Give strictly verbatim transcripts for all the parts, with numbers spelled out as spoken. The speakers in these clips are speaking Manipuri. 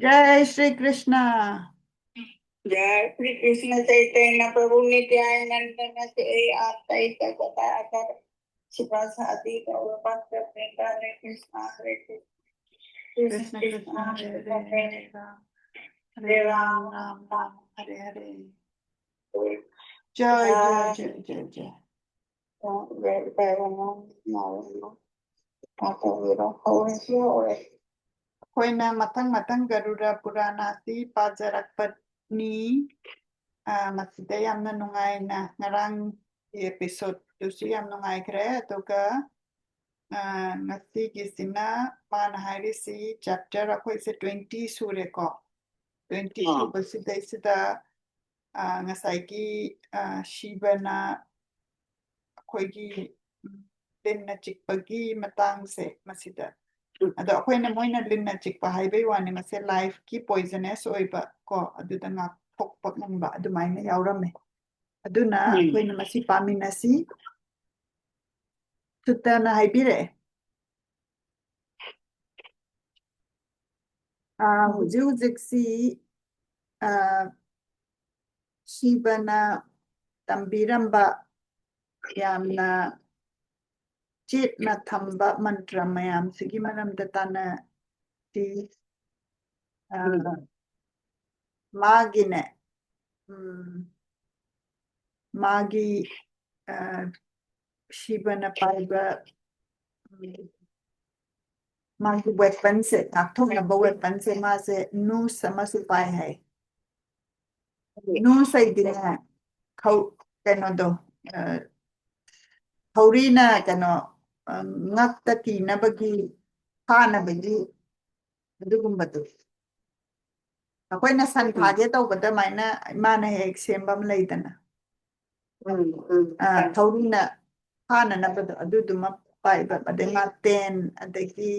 जय श्री कृष्ण। जय श्री कृष्ण चैतन्य प्रभु नित्यानंद श्री अद्वैत गदाधर श्रीवासादि गौर भक्त वृंद। हरे कृष्णा हरे कृष्णा कृष्ण कृष्ण हरे हरे हरे राम हरे राम राम राम हरे हरे। जय जय जय जय जय। ꯑꯩꯈꯣꯏꯅ ꯃꯊꯪ ꯃꯊꯪ ꯒꯔꯨꯔ ꯄꯨꯔꯥꯅꯥꯁꯤ ꯄꯥꯖꯔꯛꯄꯅꯤ꯫ ꯑ, ꯃꯁꯤꯗ ꯌꯥꯝꯅ ꯅꯨꯡꯉꯥꯏꯅ ꯉꯔꯥꯡꯒꯤ episode ꯇꯨꯁꯨ ꯌꯥꯝ ꯅꯨꯡꯉꯥꯏꯈ꯭ꯔꯦ꯫ ꯑꯗꯨꯒ, ꯑ, ꯉꯁꯤꯒꯤꯁꯤꯅ ꯃꯥꯅ ꯍꯥꯏꯔꯤꯁꯤ chapter ꯑꯩꯈꯣꯏꯁꯦ twenty ꯁꯨꯔꯦꯀꯣ꯫ Twenty ꯑꯥ꯫ ꯁꯨꯕꯁꯤꯗꯩꯁꯤꯗ, ꯑ, ꯉꯁꯥꯏꯒꯤ, ꯑ, ꯁꯤꯕꯅ ꯑꯩꯈꯣꯏꯒꯤ, ꯎꯝ, ꯂꯤꯟꯅ ꯆꯤꯛꯄꯒꯤ ꯃꯇꯥꯡꯁꯦ ꯃꯁꯤꯗ꯫ ꯎꯝ꯫ ꯑꯗꯣ ꯑꯩꯈꯣꯏꯅ ꯃꯣꯏꯅ ꯂꯤꯟꯅ ꯆꯤꯛꯄ ꯍꯥꯏꯕꯩ ꯋꯥꯅꯤ, ꯃꯁꯦ lifeꯀꯤ poisonous ꯑꯣꯏꯕ ꯀꯣ, ꯑꯗꯨꯗ ꯉꯥꯛꯊꯣꯛꯄ ꯉꯝꯕ ꯑꯗꯨꯃꯥꯏꯅ ꯌꯥꯎꯔꯝꯃꯦ꯫ ꯑꯗꯨꯅ ꯎꯝ꯫ ꯑꯩꯈꯣꯏꯅ ꯃꯁꯤ ꯄꯥꯃꯤꯟꯅꯁꯤ꯫ ꯁꯨꯠꯇꯅ ꯍꯥꯏꯕꯤꯔꯛꯑꯦ꯫ ꯑ, ꯎꯝ꯫ ꯍꯧꯖꯤꯛ ꯍꯧꯖꯤꯛꯁꯤ, ꯑ, ꯁꯤꯕꯅ ꯇꯝꯕꯤꯔꯝꯕ ꯌꯥꯝꯅ ꯆꯦꯠꯅ ꯊꯝꯕ ꯃꯟꯇ꯭ꯔ ꯃꯌꯥꯝꯁꯤꯒꯤ ꯃꯔꯝꯗ ꯇꯥꯟꯅꯁꯤ꯫ ꯑ, ꯎꯝ꯫ ꯃꯥꯒꯤꯅꯦ, ꯎꯝ, ꯃꯥꯒꯤ, ꯑ, ꯁꯤꯕꯅ ꯄꯥꯏꯕ, ꯎꯝ, ꯃꯥꯒꯤ weaponꯁꯦ, ꯉꯥꯛꯊꯣꯛꯅꯕ weaponꯁꯦ, ꯃꯥꯁꯦ noose ꯑꯃꯁꯨ ꯄꯥꯏ ꯍꯥꯏ꯫ Noose ꯍꯥꯏꯗꯤꯅꯦ, ꯈꯧ-, ꯀꯩꯅꯣꯗꯣ, ꯑ, ꯈꯧꯔꯤꯅ ꯀꯩꯅꯣ, ꯑ, ꯉꯛꯇ ꯀꯤꯅꯕꯒꯤ, ꯐꯥꯅꯕꯒꯤ ꯑꯗꯨꯒꯨꯝꯕꯗꯣ꯫ ꯑꯩꯈꯣꯏꯅ ꯁꯟ ꯎꯝ꯫ ꯐꯥꯒꯦ ꯇꯧꯕꯗ ꯑꯗꯨꯃꯥꯏꯅ ꯏꯃꯥꯅ ꯍꯦꯛ ꯁꯦꯝꯕ ꯑꯃ ꯂꯩꯗꯅ꯫ ꯎꯝ, ꯎꯝ꯫ ꯑ, ꯊꯧꯔꯤꯅ ꯐꯥꯅꯅꯕꯗꯣ ꯑꯗꯨꯗꯨꯃ ꯄꯥꯏꯕ꯫ ꯑꯗꯩ ꯃꯥ ꯇꯦꯟ, ꯑꯗꯒꯤ,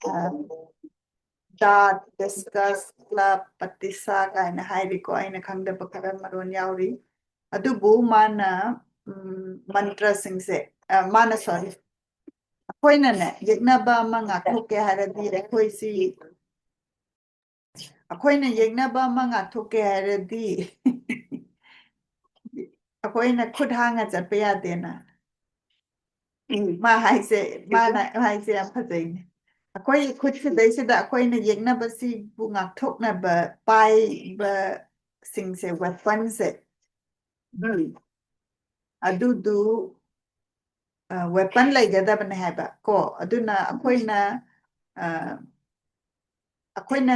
ꯑ, dart, discus, club, ꯄꯇꯤꯁꯥ ꯀꯥꯏꯅ ꯍꯥꯏꯔꯤꯀꯣ꯫ ꯑꯩꯅ ꯈꯪꯗꯕ ꯈꯔ ꯃꯔꯣꯟ ꯌꯥꯎꯔꯤ꯫ ꯑꯗꯨꯕꯨ ꯃꯥꯅ, ꯎꯝ, ꯃꯟꯇ꯭ꯔꯁꯤꯡꯁꯦ, ꯑ, ꯃꯥꯅ, sorry, ꯑꯩꯈꯣꯏꯅꯅꯦ, ꯌꯦꯛꯅꯕ ꯑꯃ ꯉꯥꯛꯊꯣꯛꯀꯦ ꯍꯥꯏꯔꯗꯤ ꯑꯩꯈꯣꯏꯁꯤ ꯑꯩꯈꯣꯏꯅ ꯌꯦꯛꯅꯕ ꯑꯃ ꯉꯥꯛꯊꯣꯛꯀꯦ ꯍꯥꯏꯔꯗꯤ ꯑꯩꯈꯣꯏꯅ ꯈꯨꯠ ꯍꯥꯡꯉ ꯆꯠꯄ ꯌꯥꯗꯦꯅ꯫ ꯃꯥ ꯍꯥꯏꯁꯦ, ꯃꯥꯅ ꯍꯥꯏꯁꯦ ꯌꯥꯝ ꯐꯖꯩꯅꯦ꯫ ꯑꯩꯈꯣꯏ ꯈꯨꯠꯁꯤꯗꯩꯁꯤꯗ ꯑꯩꯈꯣꯏꯅ ꯌꯦꯛꯅꯕꯁꯤꯕꯨ ꯉꯥꯛꯊꯣꯛꯅꯕ ꯄꯥꯏꯕꯁꯤꯡꯁꯦ, ꯋꯦꯄꯟꯁꯦ, ꯑꯗꯨꯗꯨ ꯋꯦꯄꯟ ꯂꯩꯒꯗꯕꯅꯦ ꯍꯥꯏꯕ ꯀꯣ꯫ ꯑꯗꯨꯅ ꯑꯩꯈꯣꯏꯅ ꯑ, ꯑꯩꯈꯣꯏꯅ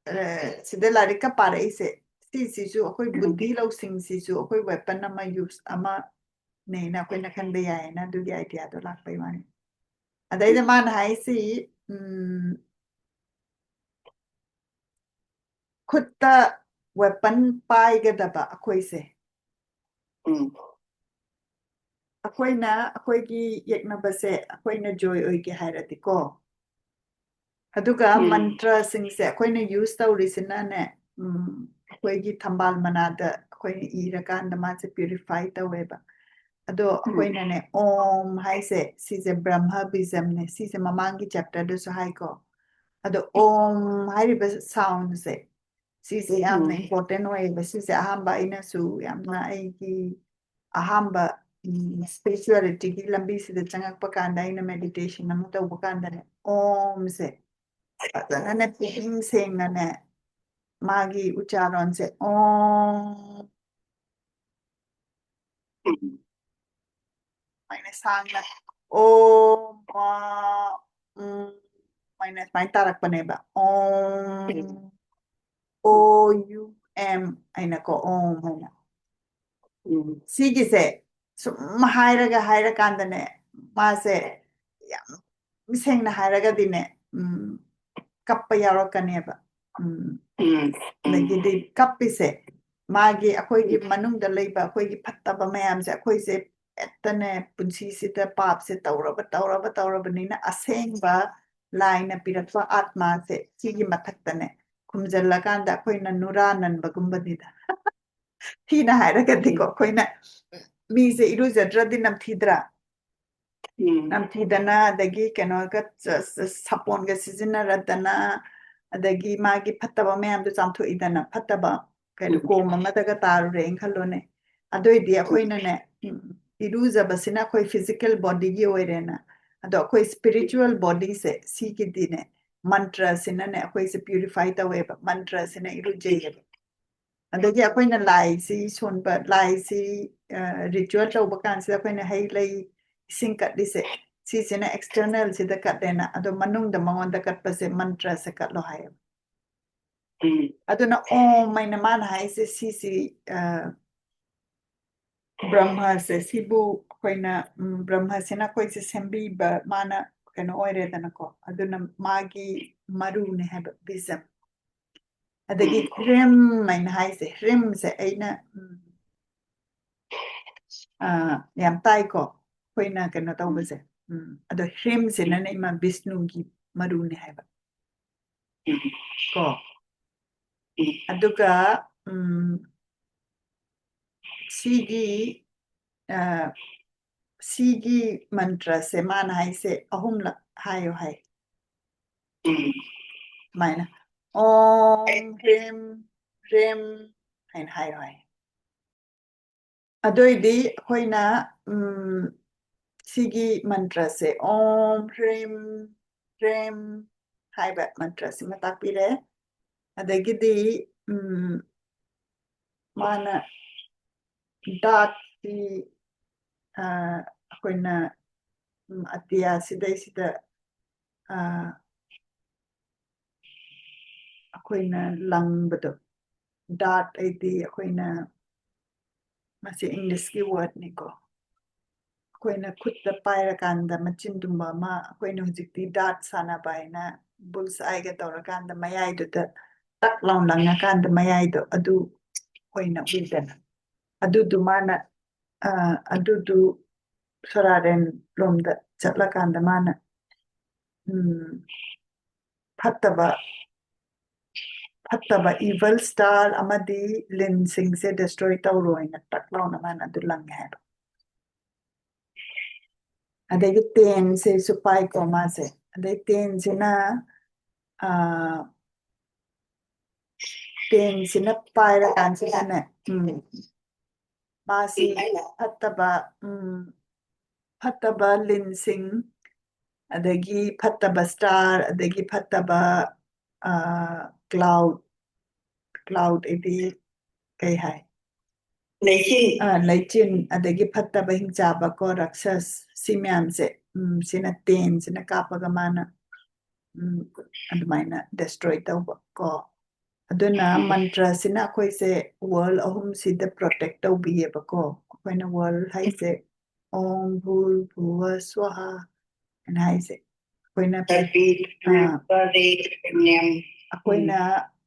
ꯑ, ꯁꯤꯗ ꯂꯥꯏꯔꯤꯛꯀ ꯄꯥꯔꯛꯏꯁꯦ, ꯁꯤꯁꯤꯁꯨ ꯑꯩꯈꯣꯏ ꯕꯨꯙꯤ ꯂꯧꯁꯤꯡꯁꯤꯁꯨ ꯑꯩꯈꯣꯏ ꯋꯦꯄꯟ ꯑꯃ, ꯌꯨꯁ ꯑꯃꯅꯦꯅ ꯑꯩꯈꯣꯏꯅ ꯈꯟꯕ ꯌꯥꯏꯌꯦꯅ ꯑꯗꯨꯒꯤ ꯑꯥꯏꯗꯤꯌꯥꯗꯣ ꯂꯥꯛꯄꯩ ꯋꯥꯅꯤ꯫ ꯑꯗꯩꯗ ꯃꯥꯅ ꯍꯥꯏꯁꯤ, ꯎꯝ, ꯈꯨꯠꯇ ꯋꯦꯄꯟ ꯄꯥꯏꯒꯗꯕ ꯑꯩꯈꯣꯏꯁꯦ, ꯑꯩꯈꯣꯏꯅ ꯑꯩꯈꯣꯏꯒꯤ ꯌꯦꯛꯅꯕꯁꯦ ꯑꯩꯈꯣꯏꯅ ꯖꯣꯏ ꯑꯣꯏꯒꯦ ꯍꯥꯏꯔꯗꯤꯀꯣ, ꯑꯗꯨꯒ ꯃꯟꯇ꯭ꯔꯁꯤꯡꯁꯦ ꯑꯩꯈꯣꯏꯅ ꯌꯨꯁ ꯇꯧꯔꯤꯁꯤꯅꯅꯦ, ꯎꯝ, ꯑꯩꯈꯣꯏꯒꯤ ꯊꯝꯕꯥꯜ ꯃꯅꯥꯗ ꯑꯩꯈꯣꯏꯅ ꯏꯔꯀꯥꯟꯗ ꯃꯥꯁꯦ ꯄ꯭ꯌꯨꯔꯤꯐꯥꯏ ꯇꯧꯋꯦꯕ꯫ ꯑꯗꯣ ꯑꯩꯈꯣꯏꯅꯅꯦ, ꯑꯣꯝ ꯍꯥꯏꯁꯦ, ꯁꯤꯁꯦ ꯕ꯭ꯔꯍ꯭ꯃ ꯕꯤꯖꯝꯅꯦ, ꯁꯤꯁꯦ ꯃꯃꯥꯡꯒꯤ ꯆꯦꯞꯇꯔꯗꯁꯨ ꯍꯥꯏꯀꯣ꯫ ꯑꯗꯣ ꯑꯣꯝ ꯍꯥꯏꯔꯤꯕ ꯁꯥꯎꯟꯁꯦ, ꯁꯤꯁꯦ ꯌꯥꯝꯅ ꯏꯝꯄꯣꯔꯇꯦꯟ ꯑꯣꯏꯌꯦꯕ꯫ ꯁꯤꯁꯦ ꯑꯍꯥꯟꯕ ꯑꯩꯅꯁꯨ ꯌꯥꯝꯅ ꯑꯩꯒꯤ ꯑꯍꯥꯟꯕ ꯏꯁꯄꯤꯔꯤꯆꯨꯋꯦꯂꯤꯇꯤꯒꯤ ꯂꯝꯕꯤꯁꯤꯗ ꯆꯪꯉꯛꯄ ꯀꯥꯟꯗ ꯑꯩꯅ ꯃꯦꯗꯤꯇꯦꯁꯟ ꯑꯃ ꯇꯧꯕ ꯀꯥꯟꯗꯅꯦ, ꯑꯣꯝꯁꯦ ꯐꯖꯅꯅꯦ, ꯄꯨꯛꯅꯤꯡ ꯁꯦꯡꯅꯅꯦ, ꯃꯥꯒꯤ ꯎꯆꯥꯔꯣꯟꯁꯦ ꯑꯣꯝ ꯁꯨꯃꯥꯏꯅ ꯁꯥꯡꯅ, ꯑꯣꯝ, ꯃꯥ, ꯎꯝ, ꯁꯨꯃꯥꯏꯅ, ꯁꯨꯃꯥꯏꯅ ꯇꯥꯔꯛꯄꯅꯦꯕ꯫ ꯑꯣꯝ, ꯑꯣ ꯌꯨ ꯑꯦꯝ ꯍꯥꯏꯅꯀꯣ, ꯑꯣꯝ ꯍꯥꯏꯅ꯫ ꯁꯤꯒꯤꯁꯦ ꯁꯨꯝ ꯍꯥꯏꯔꯒ ꯍꯥꯏꯔꯀꯥꯟꯗꯅꯦ, ꯃꯥꯁꯦ ꯌꯥꯝ ꯁꯦꯡꯅ ꯍꯥꯏꯔꯒꯗꯤꯅꯦ, ꯎꯝ, ꯀꯞꯄ ꯌꯥꯎꯔꯛꯀꯅꯦꯕ꯫ ꯎꯝ, ꯑꯗꯒꯤꯗꯤ ꯀꯞꯄꯤꯁꯦ, ꯃꯥꯒꯤ, ꯑꯩꯈꯣꯏꯒꯤ ꯃꯅꯨꯡꯗ ꯂꯩꯕ ꯑꯩꯈꯣꯏꯒꯤ ꯐꯠꯇꯕ ꯃꯌꯥꯝꯁꯦ, ꯑꯩꯈꯣꯏꯁꯦ ꯍꯦꯛꯇꯅꯦ, ꯄꯨꯟꯁꯤꯁꯤꯗ ꯄꯥꯞꯁꯦ ꯇꯧꯔꯕ, ꯇꯧꯔꯕ, ꯇꯧꯔꯕꯅꯤꯅ ꯑꯁꯦꯡꯕ ꯂꯥꯏꯅ ꯄꯤꯔꯛꯄ ꯑꯥꯠꯃꯥꯁꯦ ꯁꯤꯒꯤ ꯃꯊꯛꯇꯅꯦ ꯈꯨꯝꯖꯤꯜꯂꯀꯥꯟꯗ ꯑꯩꯈꯣꯏꯅ ꯅꯨꯔꯥ ꯅꯟꯕꯒꯨꯝꯕꯅꯤꯗ꯫ ꯊꯤꯅ ꯍꯥꯏꯔꯒꯗꯤꯀꯣ, ꯑꯩꯈꯣꯏꯅ ꯃꯤꯁꯦ ꯏꯔꯨꯖꯗ꯭ꯔꯗꯤ ꯅꯝꯊꯤꯗ꯭ꯔꯥ? ꯅꯝꯊꯤꯗꯅ, ꯑꯗꯒꯤ ꯀꯩꯅꯣꯒ, ꯆ-, ꯆ-, ꯁꯥꯄꯣꯟꯒ ꯁꯤꯖꯤꯟꯅꯔꯗꯅ, ꯑꯗꯒꯤ ꯃꯥꯒꯤ ꯐꯠꯇꯕ ꯃꯌꯥꯝꯗꯣ ꯆꯥꯝꯊꯣꯛꯏꯗꯅ, ꯐꯠꯇꯕ ꯀꯩꯅꯣ ꯀꯣꯝ ꯑꯃꯗꯒ ꯇꯥꯔꯨꯔꯦꯅ ꯈꯜꯂꯣꯅꯦ꯫ ꯑꯗꯨꯏꯗꯤ ꯑꯩꯈꯣꯏꯅꯅꯦ, ꯎꯝ, ꯏꯔꯨꯖꯕꯁꯤꯅ ꯑꯩꯈꯣꯏ physical bodyꯒꯤ ꯑꯣꯏꯔꯦꯅ꯫ ꯑꯗꯣ ꯑꯩꯈꯣꯏ spiritual bodyꯁꯦ, ꯁꯤꯒꯤꯗꯤꯅꯦ, ꯃꯟꯇ꯭ꯔꯁꯤꯅꯅꯦ ꯑꯩꯈꯣꯏꯁꯦ purify ꯇꯧꯋꯦꯕ, ꯃꯟꯇ꯭ꯔꯁꯤꯅ ꯏꯔꯨꯖꯩꯌꯦꯕ꯫ ꯑꯗꯒꯤ ꯑꯩꯈꯣꯏꯅ ꯂꯥꯏꯁꯤ ꯁꯣꯟꯕ, ꯂꯥꯏꯁꯤ, ꯑ, ritual ꯇꯧꯕ ꯀꯥꯟꯁꯤꯗ ꯑꯩꯈꯣꯏꯅ ꯍꯩ ꯂꯩ, ꯏꯁꯤꯡ ꯀꯠꯂꯤꯁꯦ, ꯁꯤꯁꯤꯅ externalꯁꯤꯗ ꯀꯠꯂꯦꯅ, ꯑꯗꯣ ꯃꯅꯨꯡꯗ ꯃꯉꯣꯟꯗ ꯀꯠꯄꯁꯦ ꯃꯟꯇ꯭ꯔꯁꯦ ꯀꯠꯂꯣ ꯍꯥꯏꯌꯦꯕ꯫ ꯎꯝ꯫ ꯑꯗꯨꯅ ꯑꯣꯝ ꯍꯥꯏꯅ ꯃꯥꯅ ꯍꯥꯏꯁꯦ, ꯁꯤꯁꯤ, ꯑ, ꯕ꯭ꯔꯍ꯭ꯃꯁꯦ, ꯁꯤꯕꯨ ꯑꯩꯈꯣꯏꯅ, ꯎꯝ, ꯕ꯭ꯔꯍ꯭ꯃꯁꯤꯅ ꯑꯩꯈꯣꯏꯁꯦ ꯁꯦꯝꯕꯤꯕ, ꯃꯥꯅ ꯀꯩꯅꯣ ꯑꯣꯏꯔꯦꯗꯅꯀꯣ, ꯑꯗꯨꯅ ꯃꯥꯒꯤ ꯃꯔꯨꯅꯦ ꯍꯥꯏꯕ, ꯕꯤꯖꯝ꯫ ꯑꯗꯒꯤ ꯎꯝ꯫ ꯍ꯭ꯔꯤꯝ ꯍꯥꯏꯅ ꯍꯥꯏꯁꯦ, ꯍ꯭ꯔꯤꯝꯁꯦ ꯑꯩꯅ, ꯎꯝ, ꯑ, ꯌꯥꯝ ꯇꯥꯏꯀꯣ, ꯑꯩꯈꯣꯏꯅ ꯀꯩꯅꯣ ꯇꯧꯕꯁꯦ꯫ ꯎꯝ, ꯑꯗꯣ ꯍ꯭ꯔꯤꯝꯁꯤꯅꯅꯦ ꯏꯃꯥ ꯕꯤꯁꯅꯨꯒꯤ ꯃꯔꯨꯅꯦ ꯍꯥꯏꯕ꯫ ꯎꯝ꯫ ꯀꯣ꯫ ꯎꯝ꯫ ꯑꯗꯨꯒ, ꯎꯝ, ꯁꯤꯒꯤ, ꯑ, ꯁꯤꯒꯤ ꯃꯟꯇ꯭ꯔꯁꯦ ꯃꯥꯅ ꯍꯥꯏꯁꯦ ꯑꯍꯨꯝꯂꯛ ꯍꯥꯏꯌꯣ ꯍꯥꯏ꯫ ꯎꯝ꯫ ꯁꯨꯃꯥꯏꯅ, "ꯑꯣꯝ ꯍ꯭ꯔꯤꯝ ꯍ꯭ꯔꯤꯝ" ꯍꯥꯏꯅ ꯍꯥꯏꯌꯣ ꯍꯥꯏ꯫ ꯑꯗꯨꯏꯗꯤ ꯑꯩꯈꯣꯏꯅ, ꯎꯝ, ꯁꯤꯒꯤ ꯃꯟꯇ꯭ꯔꯁꯦ, "ꯑꯣꯝ ꯍ꯭ꯔꯤꯝ ꯍ꯭ꯔꯤꯝ" ꯍꯥꯏꯕ ꯃꯟꯇ꯭ꯔꯁꯤꯃ ꯇꯥꯛꯄꯤꯔꯦ꯫ ꯑꯗꯒꯤꯗꯤ, ꯎꯝ, ꯃꯥꯅ ꯗꯥꯠꯁꯤ, ꯑ, ꯑꯩꯈꯣꯏꯅ, ꯎꯝ, ꯑꯇꯤꯌꯥ ꯁꯤꯗꯩꯁꯤꯗ, ꯑ, ꯑꯩꯈꯣꯏꯅ ꯂꯪꯕꯗꯣ, ꯗꯥꯠ ꯍꯥꯏꯗꯤ ꯑꯩꯈꯣꯏꯅ, ꯃꯁꯤ Englishꯀꯤ wordꯅꯤꯀꯣ꯫ ꯑꯩꯈꯣꯏꯅ ꯈꯨꯠꯇ ꯄꯥꯏꯔꯀꯥꯟꯗ ꯃꯆꯤꯟ ꯇꯨꯝꯕ ꯑꯃ, ꯑꯩꯈꯣꯏꯅ ꯍꯧꯖꯤꯛꯇꯤ ꯗꯥꯠ ꯁꯥꯟꯅꯕ ꯍꯥꯏꯅ ꯕꯨꯜꯁ ꯑꯥꯏꯒ ꯇꯧꯔꯀꯥꯟꯗ ꯃꯌꯥꯏꯗꯨꯗ ꯇꯛ ꯂꯥꯎ ꯂꯪꯉꯀꯥꯟꯗ ꯃꯌꯥꯏꯗꯣ ꯑꯗꯨ ꯑꯣꯏꯅ ꯎꯏꯗꯅ꯫ ꯑꯗꯨꯗꯨ ꯃꯥꯅ, ꯑ, ꯑꯗꯨꯗꯨ ꯁꯣꯔꯥꯔꯦꯟ ꯂꯣꯝꯗ ꯆꯠꯂꯀꯥꯟꯗ ꯃꯥꯅ, ꯎꯝ, ꯐꯠꯇꯕ, ꯐꯠꯇꯕ evil star ꯑꯃꯗꯤ ꯂꯤꯟꯁꯤꯡꯁꯦ destroy ꯇꯧꯔꯣꯏꯅ ꯇꯛ ꯂꯥꯎꯅ ꯃꯥꯅ ꯑꯗꯨ ꯂꯪꯉꯦ ꯍꯥꯏꯕ꯫ ꯑꯗꯒꯤ ꯇꯦꯟꯁꯤꯁꯨ ꯄꯥꯏꯀꯣ ꯃꯥꯁꯦ꯫ ꯑꯗꯩ ꯇꯦꯟꯁꯤꯅ, ꯑ, ꯇꯦꯟꯁꯤꯅ ꯄꯥꯏꯔꯀꯥꯟꯁꯤꯗꯅꯦ, ꯎꯝ, ꯃꯥꯁꯤ ꯐꯠꯇꯕ, ꯎꯝ, ꯐꯠꯇꯕ ꯂꯤꯟꯁꯤꯡ, ꯑꯗꯒꯤ ꯐꯠꯇꯕ ꯁ꯭ꯇꯥꯔ, ꯑꯗꯒꯤ ꯐꯠꯇꯕ, ꯑ, ꯀ꯭ꯂꯥꯎꯗ, ꯀ꯭ꯂꯥꯎꯗ ꯍꯥꯏꯗꯤ ꯀꯩ ꯍꯥꯏ? ꯂꯩꯆꯤꯟ꯫ ꯑ, ꯂꯩꯆꯤꯟ, ꯑꯗꯒꯤ ꯐꯠꯇꯕ ꯍꯤꯡꯆꯥꯕ ꯀꯣ, ꯔꯥꯛꯁꯁ, ꯁꯤ ꯃꯌꯥꯝꯁꯦ, ꯎꯝ, ꯁꯤꯅ ꯇꯦꯟꯁꯤꯅ ꯀꯥꯞꯄꯒ ꯃꯥꯅ, ꯎꯝ, ꯑꯗꯨꯃꯥꯏꯅ ꯗꯤꯁꯇ꯭ꯔꯣꯏ ꯇꯧꯕ ꯀꯣ꯫ ꯑꯗꯨꯅ ꯎꯝ꯫ ꯃꯟꯇ꯭ꯔꯁꯤꯅ ꯑꯩꯈꯣꯏꯁꯦ ꯋꯥꯔꯜ ꯑꯍꯨꯝꯁꯤꯗ ꯄ꯭ꯔꯣꯇꯦꯛ ꯇꯧꯕꯤꯌꯦꯕꯀꯣ꯫ ꯑꯩꯈꯣꯏꯅ ꯋꯥꯔꯜ ꯍꯥꯏꯁꯦ ꯑꯣꯝ ꯚꯨꯔ ꯚꯨꯋ ꯁ꯭ꯋꯥꯍꯥ ꯍꯥꯏꯅ ꯍꯥꯏꯁꯦ꯫ ꯑꯩꯈꯣꯏꯅ ꯄ꯭ꯔꯤ-, ꯇꯔꯕꯤꯠ, ꯑꯥ, ꯄ꯭ꯔꯤꯄꯥꯔꯦ, ꯅꯦꯝ꯫ ꯑꯩꯈꯣꯏꯅ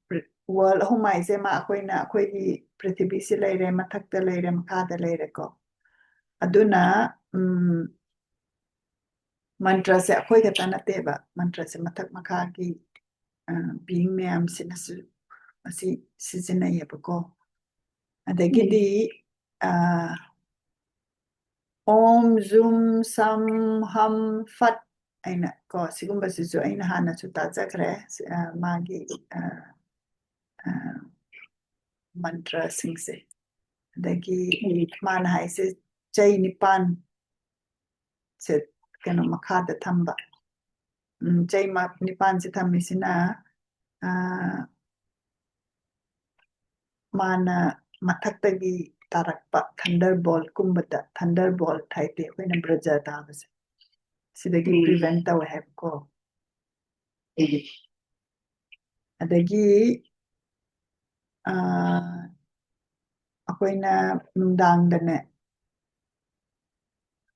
ꯄ꯭ꯔꯤ-, ꯋꯥꯔꯜ ꯑꯍꯨꯝ ꯍꯥꯏꯁꯦ ꯃꯥ ꯑꯩꯈꯣꯏꯅ ꯑꯩꯈꯣꯏꯒꯤ ꯄ꯭ꯔꯤꯊꯤꯕꯤꯁꯤ ꯂꯩꯔꯦ, ꯃꯊꯛꯇ ꯂꯩꯔꯦ, ꯃꯈꯥꯗ ꯂꯩꯔꯦꯀꯣ꯫ ꯑꯗꯨꯅ, ꯎꯝ, ꯃꯟꯇ꯭ꯔꯁꯦ ꯑꯩꯈꯣꯏ ꯈꯛꯇ ꯅꯠꯇꯦꯕ, ꯃꯟꯇ꯭ꯔꯁꯦ ꯃꯊꯛ ꯃꯈꯥꯒꯤ, ꯑ, ꯕꯤꯌꯤꯡ ꯃꯌꯥꯝꯁꯤꯅꯁꯨ ꯃꯁꯤ ꯁꯤꯖꯤꯟꯅꯩꯌꯦꯕꯀꯣ꯫ ꯑꯗꯒꯤꯗꯤ, ꯑ, ꯑꯣꯝ ꯖꯨꯝ ꯁꯝ ꯍꯝ ꯐꯠ ꯍꯥꯏꯅ ꯀꯣ, ꯁꯤꯒꯨꯝꯕꯁꯤꯁꯨ ꯑꯩꯅ ꯍꯥꯟꯅꯁꯨ ꯇꯥꯖꯈ꯭ꯔꯦ꯫ ꯁꯤ, ꯑ, ꯃꯥꯒꯤ, ꯑ, ꯑ, ꯃꯟꯇ꯭ꯔꯁꯤꯡꯁꯦ꯫ ꯑꯗꯒꯤ ꯎꯝ꯫ ꯃꯥꯅ ꯍꯥꯏꯁꯦ ꯆꯩ ꯅꯤꯄꯥꯟ ꯁꯦ ꯀꯩꯅꯣ ꯃꯈꯥꯗ ꯊꯝꯕ꯫ ꯎꯝ, ꯆꯩ ꯃ-, ꯅꯤꯄꯥꯟꯁꯦ ꯊꯝꯃꯤꯁꯤꯅ, ꯑ, ꯃꯥꯅ ꯃꯊꯛꯇꯒꯤ ꯇꯥꯔꯛꯄ ꯊꯟꯗꯔ ꯕꯣꯜꯠꯀꯨꯝꯕꯗ, ꯊꯟꯗꯔ ꯕꯣꯜꯠ ꯍꯥꯏꯗꯤ ꯑꯩꯈꯣꯏꯅ ꯕ꯭ꯔꯖ ꯇꯥꯕꯁꯦ, ꯁꯤꯗꯒꯤ ꯎꯝ꯫ ꯄ꯭ꯔꯤꯚꯦꯟ ꯇꯧꯋꯦ ꯍꯥꯏꯕꯀꯣ꯫ ꯎꯝ꯫ ꯑꯗꯒꯤ, ꯑ, ꯑꯩꯈꯣꯏꯅ ꯅꯨꯡꯗꯥꯡꯗꯅꯦ,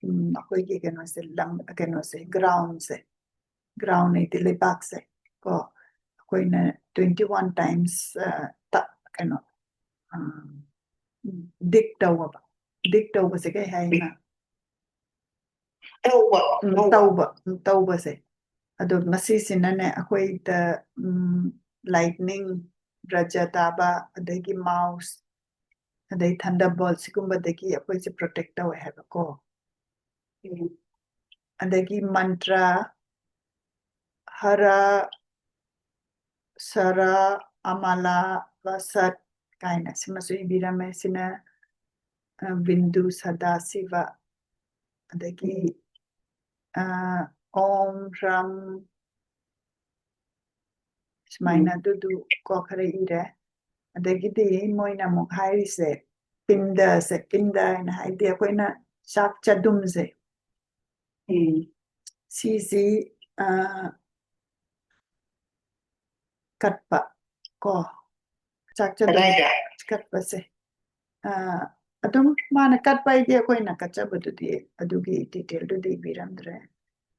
ꯎꯝ, ꯑꯩꯈꯣꯏꯒꯤ ꯀꯩꯅꯣꯁꯦ, ꯂꯝ, ꯀꯩꯅꯣꯁꯦ, ꯒ꯭ꯔꯥꯎꯟꯁꯦ, ꯒ꯭ꯔꯥꯎꯟ ꯍꯥꯏꯗꯤ ꯂꯩꯕꯥꯛꯁꯦ ꯀꯣ, ꯑꯩꯈꯣꯏꯅ twenty one times, ꯑ, ꯇ-, ꯀꯩꯅꯣ, ꯑ, ꯗꯤꯛ ꯇꯧꯕ꯫ ꯗꯤꯛ ꯇꯧꯕꯁꯦ ꯀꯩ ꯍꯥꯏꯅ? ꯇꯧꯕ, ꯎꯝ, ꯇꯧꯕ꯫ ꯇꯧꯕ, ꯎꯝ, ꯇꯧꯕꯁꯦ꯫ ꯑꯗꯣ ꯃꯁꯤꯁꯤꯅꯅꯦ, ꯑꯩꯈꯣꯏꯗ, ꯎꯝ, ꯂꯥꯏꯠꯅꯤꯡ, ꯕ꯭ꯔꯖ ꯇꯥꯕ, ꯑꯗꯒꯤ ꯃꯥꯎꯁ, ꯑꯗꯩ ꯊꯟꯗꯔ ꯕꯣꯜꯠ ꯁꯤꯒꯨꯝꯕꯗꯒꯤ ꯑꯩꯈꯣꯏꯁꯦ ꯄ꯭ꯔꯣꯇꯦꯛ ꯇꯧꯋꯦ ꯍꯥꯏꯕꯀꯣ꯫ ꯎꯝ꯫ ꯑꯗꯒꯤ ꯃꯟꯇ꯭ꯔ, ꯍꯔ, ꯁꯔ, ꯑꯃꯥꯂꯥ ꯕꯁꯠ ꯀꯥꯏꯅ ꯁꯤꯃꯁꯨ ꯏꯕꯤꯔꯝꯃꯦ꯫ ꯁꯤꯅ, ꯑ, ꯕꯤꯟꯗꯨ ꯁꯗꯥꯁꯤꯕ, ꯑꯗꯒꯤ, ꯑ, ꯑꯣꯝ ꯍ꯭ꯔꯝ, ꯁꯨꯃꯥꯏꯅ ꯎꯝ꯫ ꯑꯗꯨꯗꯨ ꯀꯣ ꯈꯔ ꯏꯔꯦ꯫ ꯑꯗꯒꯤꯗꯤ ꯃꯣꯏꯅ ꯑꯃꯨꯛ ꯍꯥꯏꯔꯤꯁꯦ ꯄꯤꯟꯗꯁꯦ, ꯄꯤꯟꯗ ꯍꯥꯏꯅ ꯍꯥꯏꯗꯤ ꯑꯩꯈꯣꯏꯅ ꯆꯥꯛ ꯆꯗꯨꯝꯁꯦ꯫ ꯎꯝ꯫ ꯁꯤꯁꯤ, ꯑ, ꯀꯠꯄ ꯀꯣ, ꯆꯥꯛ ꯆꯗꯨꯝ ꯀꯗꯥꯏꯗ? ꯀꯠꯄꯁꯦ꯫ ꯑ, ꯑꯗꯨꯝ ꯃꯥꯅ ꯀꯠꯄ ꯍꯥꯏꯗꯤ ꯑꯩꯈꯣꯏꯅ ꯀꯠꯆꯕꯗꯨꯗꯤ ꯑꯗꯨꯒꯤ detail-ꯗꯨꯗꯤ ꯏꯕꯤꯔꯝꯗ꯭ꯔꯦ꯫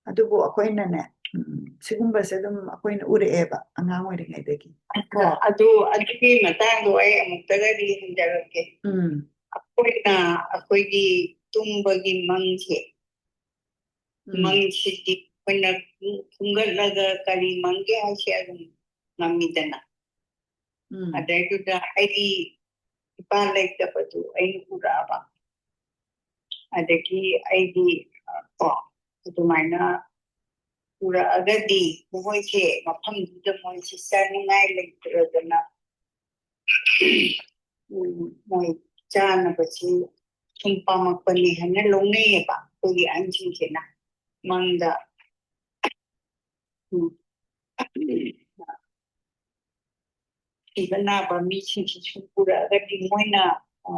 ꯑꯗꯨꯕꯨ ꯑꯩꯈꯣꯏꯅꯅꯦ, ꯎꯝ, ꯁꯤꯒꯨꯝꯕꯁꯦ ꯑꯗꯨꯝ ꯑꯩꯈꯣꯏꯅ ꯎꯔꯛꯑꯦꯕ ꯑꯉꯥꯡ ꯑꯣꯏꯔꯤꯉꯩꯗꯒꯤ꯫ ꯑꯗꯣ ꯑꯗꯨ, ꯑꯗꯨꯒꯤ ꯃꯇꯥꯡꯗꯣ ꯑꯩ ꯑꯃꯨꯛꯇꯒꯗꯤ ꯍꯪꯖꯔꯛꯀꯦ꯫ ꯎꯝ꯫ ꯑꯩꯈꯣꯏꯅ, ꯑꯩꯈꯣꯏꯒꯤ ꯇꯨꯝꯕꯒꯤ ꯃꯪꯁꯦ, ꯎꯝ꯫ ꯃꯪꯁꯤꯗꯤ ꯑꯩꯈꯣꯏꯅ ꯈꯨꯝꯒꯠꯂꯒ ꯀꯔꯤ ꯃꯪꯒꯦ ꯍꯥꯏꯁꯦ ꯑꯗꯨꯝ ꯉꯝꯃꯤꯗꯅ꯫ ꯎꯝ꯫ ꯑꯗꯩꯗꯨꯗ ꯑꯩꯒꯤ ꯏꯄꯥ ꯂꯩꯇꯕꯗꯨ ꯑꯩꯅ ꯎꯔꯛꯑꯕ꯫ ꯑꯗꯒꯤ ꯑꯩꯗꯤ, ꯑ, ꯀꯣ, ꯑꯗꯨꯃꯥꯏꯅ ꯎꯔꯛꯑꯒꯗꯤ ꯃꯈꯣꯏꯁꯦ ꯃꯐꯝꯗꯨꯗ ꯃꯣꯏꯁꯦ ꯆꯥꯅꯤꯡꯉꯥꯏ ꯂꯩꯇ꯭ꯔꯗꯅ, ꯎꯝ, ꯃꯣꯏ ꯆꯥꯅꯕꯁꯤ ꯁꯨꯝ ꯄꯥꯝꯃꯛꯄꯅꯤ ꯍꯥꯏꯅ ꯂꯧꯅꯩꯌꯦꯕ ꯑꯩꯈꯣꯏꯒꯤ ꯑꯍꯟꯁꯤꯡꯁꯤꯅ ꯃꯪꯗ꯫ ꯎꯝ꯫ ꯁꯤꯕ ꯅꯥꯕ ꯃꯤꯁꯤꯡꯁꯤ ꯁꯨꯝ ꯎꯔꯛꯑꯒꯗꯤ ꯃꯣꯏꯅ, ꯑ,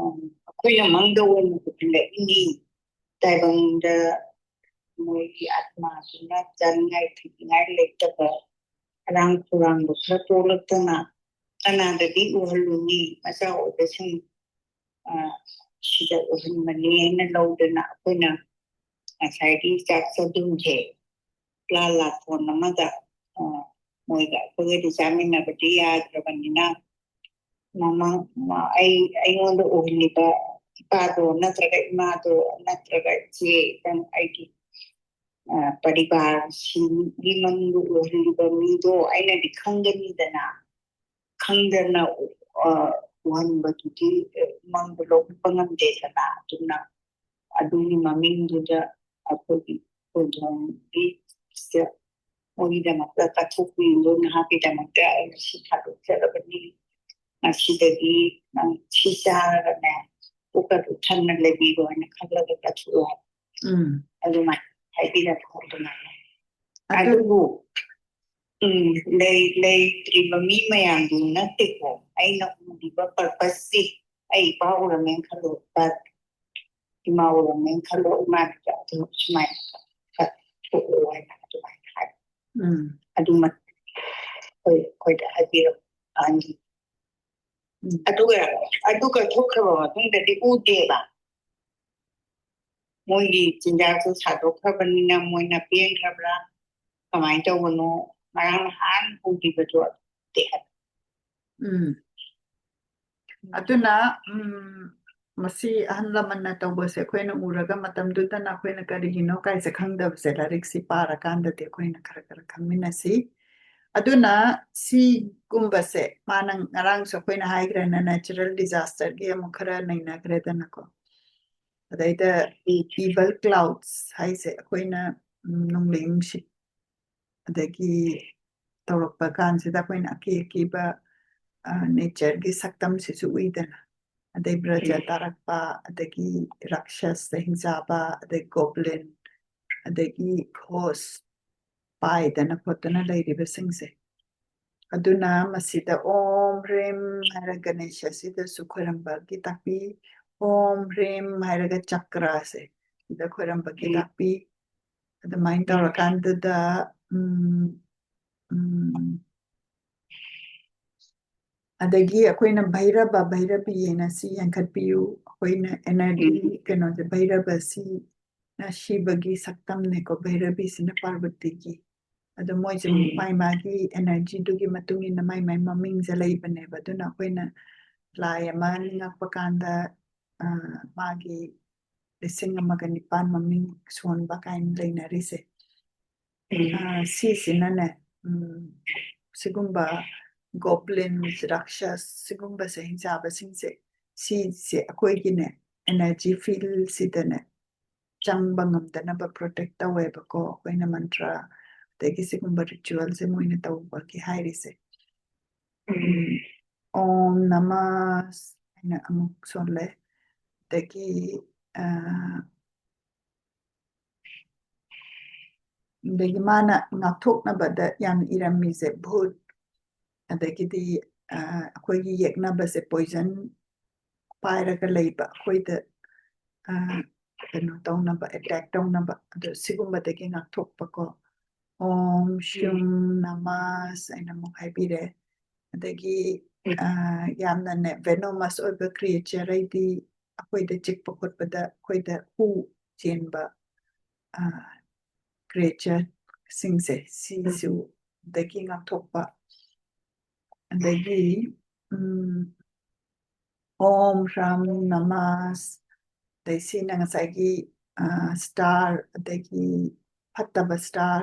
ꯑꯩꯈꯣꯏꯅ ꯃꯪꯗ ꯑꯣꯏꯅ ꯎꯍꯜꯂꯛꯏꯅꯤ꯫ ꯇꯥꯏꯕꯪꯗ ꯃꯣꯏꯒꯤ ꯑꯥꯠꯃꯥꯗꯨꯅ ꯆꯥꯅꯤꯡꯉꯥꯏ ꯊꯛꯅꯤꯡꯉꯥꯏ ꯂꯩꯇꯕ, ꯑꯔꯥꯡ ꯈꯧꯔꯥꯡꯕ ꯈꯔ ꯄꯣꯛꯂꯛꯇꯅ ꯀꯅꯥꯗꯗꯤ ꯎꯍꯜꯂꯨꯅꯤ? ꯃꯆꯥ ꯑꯣꯏꯕꯁꯤꯡ, ꯑ, ꯁꯤꯗ ꯎꯍꯟꯕꯅꯤ ꯍꯥꯏꯅ ꯂꯧꯗꯅ ꯑꯩꯈꯣꯏꯅ ꯉꯁꯥꯏꯒꯤ ꯆꯥꯛ ꯆꯗꯨꯝꯁꯦ ꯂꯥ ꯂꯥꯊꯣꯟ ꯑꯃꯗ, ꯑ, ꯃꯣꯏꯒ ꯑꯩꯈꯣꯏꯒꯗꯤ ꯆꯥꯃꯤꯟꯅꯕꯗꯤ ꯌꯥꯗ꯭ꯔꯕꯅꯤꯅ, ꯃꯃꯥ, ꯃꯥ-, ꯑꯩ, ꯑꯩꯉꯣꯟꯗ ꯎꯍꯜꯂꯤꯕ ꯏꯄꯥꯗꯣ ꯅꯠꯇ꯭ꯔꯒ ꯏꯃꯥꯗꯣ ꯅꯠꯇ꯭ꯔꯒ ꯏꯆꯦ, ꯏꯆꯟ, ꯑꯩꯒꯤ, ꯑ, ꯄꯔꯤꯕꯥꯔꯁꯤꯒꯤ ꯃꯅꯨꯡꯗ ꯎꯍꯜꯂꯤꯕ ꯃꯤꯗꯣ ꯑꯩꯅꯗꯤ ꯈꯪꯒꯅꯤꯗꯅ꯫ ꯈꯪꯗꯅ, ꯑ, ꯎꯍꯟꯕꯗꯨꯗꯤ, ꯑ, ꯃꯪꯗ ꯂꯧꯕ ꯉꯝꯗꯦꯗꯅ꯫ ꯑꯗꯨꯅ ꯑꯗꯨꯒꯤ ꯃꯃꯤꯡꯗꯨꯗ ꯑꯩꯈꯣꯏꯒꯤ ꯈꯨꯟꯗꯣꯡꯕꯤ ꯃꯣꯏꯒꯤꯗꯃꯛꯇ ꯀꯠꯊꯣꯛꯄꯤꯌꯨ, ꯅꯍꯥꯛꯀꯤꯗꯃꯛꯇ ꯑꯩꯅ ꯁꯤ ꯊꯥꯗꯣꯛꯆꯔꯕꯅꯤ, ꯉꯁꯤꯗꯒꯤ ꯅꯪ ꯁꯤ ꯆꯥꯔꯒꯅꯦ ꯄꯨꯛꯀꯗꯨ ꯊꯟꯅ ꯂꯩꯕꯤꯔꯣ ꯍꯥꯏꯅ ꯈꯜꯂꯒ ꯀꯠꯊꯣꯛꯑꯣ ꯍꯥꯏꯕ꯫ ꯎꯝ ꯑꯗꯨꯃꯥꯏꯅ ꯍꯥꯏꯕꯤꯔꯛꯄ ꯑꯗꯨꯃꯥꯏꯅ꯫ ꯑꯗꯨ ꯑꯗꯨꯕꯨ ꯎꯝ ꯂꯩ ꯂꯩꯇ꯭ꯔꯤꯕ ꯃꯤ ꯃꯌꯥꯝꯗꯨ ꯅꯠꯇꯦꯀꯣ, ꯑꯩꯅ ꯎꯔꯤꯕ purpose ꯁꯤ꯫ ꯑꯩ ꯏꯄꯥ ꯎꯔꯝꯃꯦꯅ ꯈꯜꯂꯣ, ꯏꯄꯥ ꯏꯃꯥ ꯎꯔꯝꯃꯦꯅ ꯈꯜꯂꯣ, ꯏꯃꯥꯅ ꯑꯗꯨ ꯁꯨꯃꯥꯏꯅ ꯊꯣꯛꯑꯣ ꯍꯥꯏꯅ ꯑꯗꯨꯃꯥꯏꯅ ꯍꯥꯏ꯫ ꯎꯝ ꯑꯗꯨꯃ ꯑꯩꯈꯣꯏ ꯑꯩꯈꯣꯏꯗ ꯍꯥꯏꯕꯤꯔꯛꯑꯅꯤ꯫ ꯎꯝ ꯑꯗꯨꯒ ꯑꯗꯨꯒ ꯊꯣꯛꯈ꯭ꯔꯕ ꯃꯇꯨꯡꯗꯗꯤ ꯎꯗꯦꯕ꯫ ꯃꯣꯏꯒꯤ ꯆꯤꯟꯖꯥꯛꯇꯣ ꯁꯥꯗꯣꯛꯈ꯭ꯔꯕꯅꯤꯅ ꯃꯣꯏꯅ ꯄꯦꯟꯈ꯭ꯔꯕ꯭ꯔꯥ, ꯀꯃꯥꯏꯅ ꯇꯧꯕꯅꯣ, ꯉꯔꯥꯡ ꯅꯍꯥꯟ ꯎꯈꯤꯕꯗꯣ ꯎꯗꯦ ꯍꯥꯏꯕ꯫ ꯎꯝ ꯑꯗꯨꯅ ꯎꯝ ꯃꯁꯤ ꯑꯍꯜ ꯂꯃꯟꯅ ꯇꯧꯕꯁꯦ ꯑꯩꯈꯣꯏꯅ ꯎꯔꯒ ꯃꯇꯝꯗꯨꯗꯅ ꯑꯩꯈꯣꯏꯅ ꯀꯔꯤꯒꯤꯅꯣ ꯀꯥꯏꯁꯦ ꯈꯪꯗꯕꯁꯦ ꯂꯥꯏꯔꯤꯛꯁꯤ ꯄꯥꯔꯀꯥꯟꯗꯗꯤ ꯑꯩꯈꯣꯏꯅ ꯈꯔ ꯈꯔ ꯈꯪꯃꯤꯟꯅꯁꯤ꯫ ꯑꯗꯨꯅ ꯁꯤꯒꯨꯝꯕꯁꯦ ꯃꯥꯅ ꯉꯔꯥꯡꯁꯨ ꯑꯩꯈꯣꯏꯅ ꯍꯥꯏꯈ꯭ꯔꯦꯅ natural disaster ꯒꯤ ꯑꯃꯨꯛ ꯈꯔ ꯅꯩꯅꯈ꯭ꯔꯦꯗꯅꯀꯣ꯫ ꯑꯗꯩꯗ evil clouds ꯍꯥꯏꯁꯦ ꯑꯩꯈꯣꯏꯅ ꯎꯝ, ꯅꯣꯡꯂꯩ ꯅꯨꯡꯁꯤꯠ ꯑꯗꯒꯤ ꯇꯧꯔꯛꯄ ꯀꯥꯟꯁꯤꯗ ꯑꯩꯈꯣꯏꯅ ꯑꯀꯤ ꯑꯀꯤꯕ nature ꯒꯤ ꯁꯛꯇꯝꯁꯤꯁꯨ ꯎꯏꯗꯅ꯫ ꯑꯗꯩ ꯕ꯭ꯔꯖ ꯇꯥꯔꯛꯄ, ꯑꯗꯒꯤ ꯔꯥꯛꯁꯁ ꯍꯤꯡꯆꯥꯕ, ꯑꯗꯩ goblin, ꯑꯗꯒꯤ ghost ꯄꯥꯏꯗꯅ ꯈꯣꯠꯇꯅ ꯂꯩꯔꯤꯕꯁꯤꯡꯁꯦ꯫ ꯑꯗꯨꯅ ꯃꯁꯤꯗ ꯑꯣꯝ ꯍ꯭ꯔꯤꯝ ꯍꯥꯏꯔꯒ ꯒꯅꯦꯁꯁꯤꯗꯁꯨ ꯈꯣꯏꯔꯝꯕꯒꯤ ꯇꯥꯛꯄꯤ꯫ ꯑꯣꯝ ꯍ꯭ꯔꯤꯝ ꯍꯥꯏꯔꯒ ꯆꯀ꯭ꯔꯥꯁꯦ ꯁꯤꯗ ꯈꯣꯏꯔꯝꯕꯒꯤ ꯎꯝ꯫ ꯇꯥꯛꯄꯤ꯫ ꯑꯗꯨꯃꯥꯏꯅ ꯎꯝ꯫ ꯇꯧꯔꯀꯥꯟꯗꯨꯗ ꯎꯝ, ꯎꯝ, ꯑꯗꯒꯤ ꯑꯩꯈꯣꯏꯅ ꯚꯩꯔꯕ ꯚꯩꯔꯕꯤ ꯍꯥꯏꯅ ꯁꯤ ꯌꯥꯟꯈꯠꯄꯤꯌꯨ꯫ ꯑꯩꯈꯣꯏꯅ energy ꯎꯝ꯫ ꯀꯩꯅꯣꯁꯦ ꯚꯩꯔꯕꯁꯤꯅ ꯁꯤꯕꯒꯤ ꯁꯛꯇꯝꯅꯦꯀꯣ, ꯚꯩꯔꯕꯤꯁꯤꯅ ꯄꯥꯔꯕꯇꯤꯒꯤ꯫ ꯑꯗꯣ ꯃꯣꯏꯁꯦ ꯎꯝ꯫ ꯃꯥꯏ ꯃꯥꯒꯤ energy ꯗꯨꯒꯤ ꯃꯇꯨꯡ ꯏꯟꯅ ꯃꯥꯏ ꯃꯥꯏ ꯃꯃꯤꯡꯁꯦ ꯂꯩꯕꯅꯦꯕ꯫ ꯑꯗꯨꯅ ꯑꯩꯈꯣꯏꯅ ꯂꯥꯏ ꯑꯃ ꯅꯤꯡꯉꯛꯄ ꯀꯥꯟꯗ ꯑ, ꯃꯥꯒꯤ ꯂꯤꯁꯤꯡ ꯑꯃꯒ ꯅꯤꯄꯥꯟ ꯃꯃꯤꯡ ꯁꯣꯟꯕ ꯀꯥꯏꯅ ꯂꯩꯅꯔꯤꯁꯦ꯫ ꯎꯝ꯫ ꯑ, ꯁꯤꯁꯤꯅꯅꯦ ꯎꯝ, ꯁꯤꯒꯨꯝꯕ goblins, ꯔꯥꯛꯁꯁ ꯁꯤꯒꯨꯝꯕꯁꯦ ꯍꯤꯡꯆꯥꯕꯁꯤꯡꯁꯦ ꯁꯤꯁꯦ ꯑꯩꯈꯣꯏꯒꯤꯅꯦ energy field ꯁꯤꯗꯅꯦ ꯆꯪꯕ ꯉꯝꯗꯅꯕ protect ꯇꯧꯋꯦꯕꯀꯣ꯫ ꯑꯩꯈꯣꯏꯅ ꯃꯟꯇ꯭ꯔ ꯑꯗꯒꯤ ꯁꯤꯒꯨꯝꯕ ritualꯁꯦ ꯃꯣꯏꯅ ꯇꯧꯕꯒꯤ ꯍꯥꯏꯔꯤꯁꯦ꯫ ꯎꯝ, Om Namah ꯍꯥꯏꯅ ꯑꯃꯨꯛ ꯁꯣꯜꯂꯦ꯫ ꯑꯗꯒꯤ ꯑ, ꯑꯗꯒꯤ ꯃꯥꯅ ꯉꯥꯛꯊꯣꯛꯅꯕꯗ ꯌꯥꯝ ꯏꯔꯝꯃꯤꯁꯦ ꯚꯨꯠ, ꯑꯗꯒꯤꯗꯤ ꯑ, ꯑꯩꯈꯣꯏꯒꯤ ꯌꯦꯛꯅꯕꯁꯦ poison ꯄꯥꯏꯔꯒ ꯂꯩꯕ ꯑꯩꯈꯣꯏꯗ ꯑ, ꯀꯩꯅꯣ ꯇꯧꯅꯕ, attack ꯇꯧꯅꯕ, ꯑꯗꯣ ꯁꯤꯒꯨꯝꯕꯗꯒꯤ ꯉꯥꯛꯊꯣꯛꯄꯀꯣ꯫ Om Shum Namas ꯍꯥꯏꯅ ꯑꯃꯨꯛ ꯍꯥꯏꯕꯤꯔꯦ꯫ ꯑꯗꯒꯤ ꯑ, ꯌꯥꯝꯅꯅꯦ venomous ꯑꯣꯏꯕ creature ꯍꯥꯏꯗꯤ ꯑꯩꯈꯣꯏꯗ ꯆꯤꯛꯄ ꯈꯣꯠꯄꯗ ꯑꯩꯈꯣꯏꯗ ꯍꯨ ꯆꯦꯟꯕ ꯑ, creatureꯁꯤꯡꯁꯦ ꯁꯤꯁꯨ ꯗꯒꯤ ꯉꯥꯛꯊꯣꯛꯄ꯫ ꯑꯗꯒꯤ ꯎꯝ, Om Sham Namas, ꯑꯗꯩ ꯁꯤꯅ ꯉꯁꯥꯏꯒꯤ ꯑ, star, ꯑꯗꯒꯤ ꯐꯠꯇꯕ star,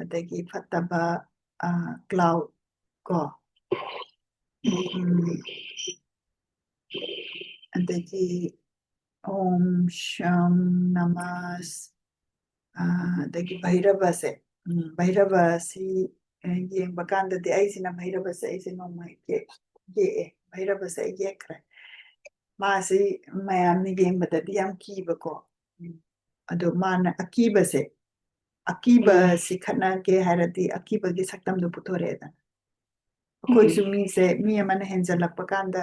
ꯑꯗꯒꯤ ꯐꯠꯇꯕ ꯑ, cloud ꯀꯣ꯫ ꯎꯝ, ꯑꯗꯒꯤ Om Sham Namas, ꯑ, ꯑꯗꯒꯤ ꯚꯩꯔꯕꯁꯦ, ꯎꯝ, ꯚꯩꯔꯕꯁꯤ ꯑ, ꯌꯦꯡꯕ ꯀꯥꯟꯗꯗꯤ ꯑꯩꯁꯤꯅ ꯚꯩꯔꯕꯁꯦ ꯑꯩꯁꯦ ꯅꯣꯡꯃ ꯌꯦꯛ- ꯌꯦꯛꯑꯦ꯫ ꯚꯩꯔꯕꯁꯦ ꯑꯩ ꯌꯦꯛꯈ꯭ꯔꯦ꯫ ꯃꯥꯁꯤ ꯃꯌꯥꯝꯅ ꯌꯦꯡꯕꯗꯗꯤ ꯌꯥꯝ ꯀꯤꯕꯀꯣ꯫ ꯎꯝ, ꯑꯗꯣ ꯃꯥꯅ ꯑꯀꯤꯕꯁꯦ, ꯑꯀꯤꯕꯁꯤ ꯈꯠꯅꯒꯦ ꯍꯥꯏꯔꯗꯤ ꯑꯀꯤꯕꯒꯤ ꯁꯛꯇꯝꯗꯣ ꯄꯨꯊꯣꯔꯛꯑꯦꯗꯅ꯫ ꯑꯩꯈꯣꯏꯁꯨ ꯃꯤꯁꯦ, ꯃꯤ ꯑꯃꯅ ꯍꯦꯟꯖꯜꯂꯛꯄ ꯀꯥꯟꯗ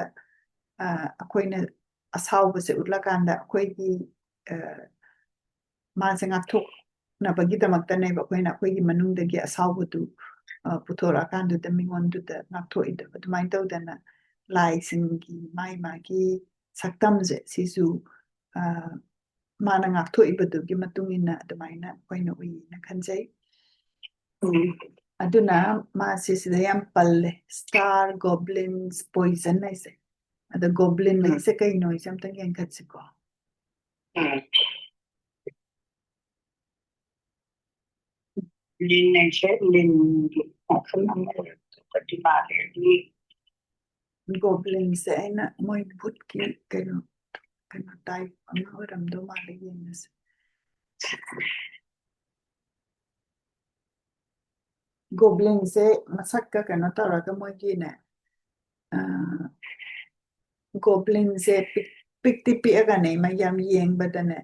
ꯑ, ꯑꯩꯈꯣꯏꯅ ꯑꯁꯥꯎꯕꯁꯦ ꯎꯠꯂꯀꯥꯟꯗ ꯑꯩꯈꯣꯏꯒꯤ ꯑ, ꯃꯥꯁꯦ ꯉꯥꯛꯊꯣꯛꯅꯕꯒꯤꯗꯃꯛꯇꯅꯦꯕ ꯑꯩꯈꯣꯏꯅ ꯑꯩꯈꯣꯏꯒꯤ ꯃꯅꯨꯡꯗꯒꯤ ꯑꯁꯥꯎꯕꯗꯨ ꯑ, ꯄꯨꯊꯣꯔꯛꯑꯀꯥꯟꯗꯨꯗ ꯃꯤꯉꯣꯟꯗꯨꯗ ꯉꯥꯛꯊꯣꯛꯏꯗꯣ꯫ ꯑꯗꯨꯃꯥꯏꯅ ꯇꯧꯗꯅ ꯂꯥꯏꯁꯤꯡꯒꯤ ꯃꯥꯒꯤ ꯃꯥꯒꯤ ꯁꯛꯇꯝꯁꯦ ꯁꯤꯁꯨ ꯑ, ꯃꯥꯅ ꯉꯥꯛꯊꯣꯛꯏꯕꯗꯨꯒꯤ ꯃꯇꯨꯡ ꯏꯟꯅ ꯑꯗꯨꯃꯥꯏꯅ ꯑꯩꯈꯣꯏꯅ ꯎꯏꯌꯦꯅ ꯈꯟꯖꯩ꯫ ꯑꯗꯨꯅ ꯃꯥꯁꯦ ꯁꯤꯗ ꯌꯥꯝ ꯄꯜꯂꯦ, star, goblins, poison ꯍꯥꯏꯁꯦ꯫ ꯑꯗ goblin ꯍꯥꯏꯁꯦ ꯀꯩꯅꯣ ꯍꯥꯏꯁꯦ ꯑꯝꯇꯪ ꯌꯦꯡꯈꯠꯁꯤꯀꯣ꯫ ꯎꯝ꯫ ꯂꯤꯟ ꯍꯥꯏꯁꯦ ꯂꯤꯟꯒꯤ ꯃꯈꯜ ꯑꯃ ꯑꯣꯏꯔꯛꯄꯗꯤ ꯃꯥꯜꯂꯦ꯫ ꯑꯗꯨꯒꯤ Goblinꯁꯦ ꯑꯩꯅ ꯃꯣꯏ ꯚꯨꯠꯀꯤ ꯀꯩꯅꯣ, ꯀꯩꯅꯣ type ꯑꯃ ꯑꯣꯏꯔꯝꯗꯧ ꯃꯥꯜꯂꯦ, ꯌꯦꯡꯉꯁꯦ꯫ ꯒꯣꯕ꯭ꯂꯤꯟꯁꯦ ꯃꯁꯛꯀ ꯀꯩꯅꯣ ꯇꯧꯔꯒ ꯃꯣꯏꯒꯤꯅꯦ, ꯑ, ꯒꯣꯕ꯭ꯂꯤꯟꯁꯦ ꯄꯤꯛ-, ꯄꯤꯛꯇꯤ ꯄꯤꯛꯑꯒꯅꯦ, ꯃ-, ꯌꯥꯝ ꯌꯦꯡꯕꯗꯅꯦ,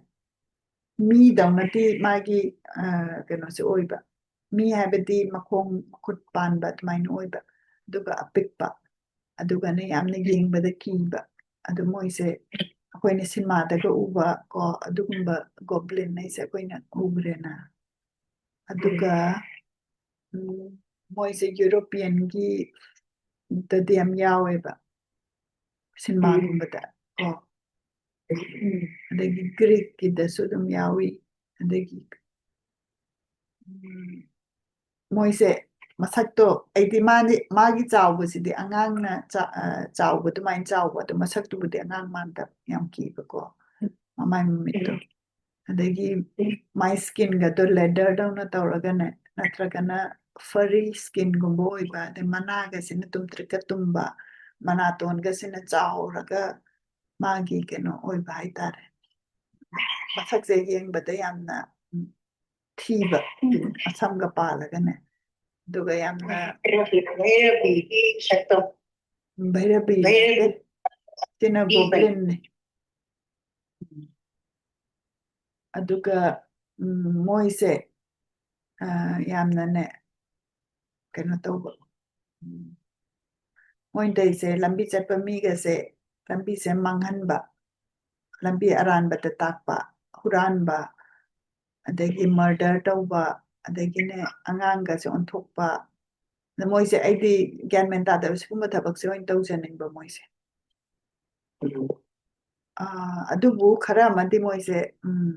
ꯃꯤꯗꯧꯅꯗꯤ ꯃꯥꯒꯤ, ꯑ, ꯀꯩꯅꯣꯁꯦ ꯑꯣꯏꯕ, ꯃꯤ ꯍꯥꯏꯕꯗꯤ ꯃꯈꯣꯡ ꯃꯈꯨꯠ ꯄꯥꯟꯕ ꯑꯗꯨꯃꯥꯏꯅ ꯑꯣꯏꯕ, ꯑꯗꯨꯒ ꯑꯄꯤꯛꯄ, ꯑꯗꯨꯒꯅꯦ ꯌꯥꯝꯅ ꯌꯦꯡꯕꯗ ꯀꯤꯕ꯫ ꯑꯗꯨ ꯃꯣꯏꯁꯦ ꯑꯩꯈꯣꯏꯅ ꯁꯤꯅꯦꯃꯥꯗꯒ ꯎꯕ ꯀꯣ, ꯑꯗꯨꯒꯨꯝꯕ ꯒꯣꯕ꯭ꯂꯤꯟ ꯍꯥꯏꯁꯦ ꯑꯩꯈꯣꯏꯅ ꯎꯈ꯭ꯔꯦꯅ꯫ ꯑꯗꯨꯒ ꯎꯝ, ꯃꯣꯏꯁꯦ ꯌꯨꯔꯣꯄꯤꯌꯟꯒꯤ ꯗꯗꯤ ꯌꯥꯝ ꯌꯥꯎꯋꯦꯕ, ꯁꯤꯅꯦꯃꯥꯒꯨꯝꯕꯗ ꯀꯣ꯫ ꯑꯗꯒꯤ ꯒ꯭ꯔꯤꯛꯀꯤꯗꯁꯨ ꯑꯗꯨꯝ ꯌꯥꯎꯏ꯫ ꯑꯗꯒꯤ ꯎꯝ, ꯃꯣꯏꯁꯦ ꯃꯁꯛꯇꯣ, ꯑꯩꯗꯤ ꯃꯥꯗꯤ, ꯃꯥꯒꯤ ꯆꯥꯎꯕꯁꯤꯗꯤ ꯑꯉꯥꯡꯅ ꯆꯥ-, ꯑ, ꯆꯥꯎꯕ ꯑꯗꯨꯃꯥꯏꯅ ꯆꯥꯎꯕ, ꯑꯗꯣ ꯃꯁꯛꯇꯨꯕꯨꯗꯤ ꯑꯉꯥꯡ ꯃꯥꯟꯗꯕ, ꯌꯥꯝ ꯀꯤꯕꯀꯣ, ꯃꯃꯥꯏ ꯃꯃꯤꯠꯇꯣ꯫ ꯑꯗꯒꯤ ꯃꯥꯏ ꯁ꯭ꯀꯤꯟꯒꯗꯣ ꯂꯦꯗꯔꯗꯧꯅ ꯇꯧꯔꯒꯅꯦ, ꯅꯠꯇ꯭ꯔꯒꯅ ꯐꯔꯤ ꯁ꯭ꯀꯤꯟꯒꯨꯝꯕ ꯑꯣꯏꯕ, ꯑꯗꯩ ꯃꯅꯥꯒꯁꯤꯅ ꯇꯨꯝꯇ꯭ꯔꯤꯛꯀ ꯇꯨꯝꯕ, ꯃꯅꯥꯇꯣꯟꯒꯁꯤꯅ ꯆꯥꯎꯔꯒ ꯃꯥꯒꯤ ꯀꯩꯅꯣ ꯑꯣꯏꯕ ꯍꯥꯏꯇꯥꯔꯦ꯫ ꯃꯁꯛꯁꯦ ꯌꯦꯡꯕꯗ ꯌꯥꯝꯅ, ꯎꯝ, ꯊꯤꯕ, ꯎꯝ, ꯑꯁꯝꯒ ꯄꯥꯜꯂꯒꯅꯦ꯫ ꯑꯗꯨꯒ ꯌꯥꯝꯅ ꯚꯩꯔꯕꯤꯒꯤ ꯁꯛꯇꯝ꯫ ꯚꯩꯔꯕꯤ ꯚꯩꯔꯕꯤ꯫ ꯅꯠꯇꯦ, ꯁꯤꯅ ꯒꯣꯕ꯭ꯂꯤꯟꯅꯦ꯫ ꯑꯗꯨꯒ, ꯎꯝ, ꯃꯣꯏꯁꯦ, ꯑ, ꯌꯥꯝꯅꯅꯦ ꯀꯩꯅꯣ ꯇꯧꯕ꯫ ꯎꯝ, ꯃꯣꯏꯅ ꯇꯧꯔꯤꯁꯦ, ꯂꯝꯕꯤ ꯆꯠꯄ ꯃꯤꯒꯁꯦ ꯂꯝꯕꯤꯁꯦ ꯃꯥꯡꯍꯟꯕ, ꯂꯝꯕꯤ ꯑꯔꯥꯟꯕꯗ ꯇꯥꯛꯄ, ꯍꯨꯔꯥꯟꯕ, ꯑꯗꯒꯤ ꯃꯔꯗꯔ ꯇꯧꯕ, ꯑꯗꯒꯤꯅꯦ ꯑꯉꯥꯡꯒꯁꯦ ꯑꯣꯟꯊꯣꯛꯄ꯫ ꯑꯗ ꯃꯣꯏꯁꯦ, ꯑꯩꯗꯤ ꯒ꯭ꯌꯥꯟ ꯃꯦꯟ ꯇꯥꯗꯕ, ꯁꯤꯒꯨꯝꯕ ꯊꯕꯛꯁꯦ ꯑꯣꯏꯅ ꯇꯧꯖꯅꯤꯡꯕ ꯃꯣꯏꯁꯦ꯫ ꯑꯥ, ꯑꯗꯨꯕꯨ ꯈꯔ ꯑꯃꯗꯤ ꯃꯣꯏꯁꯦ, ꯎꯝ,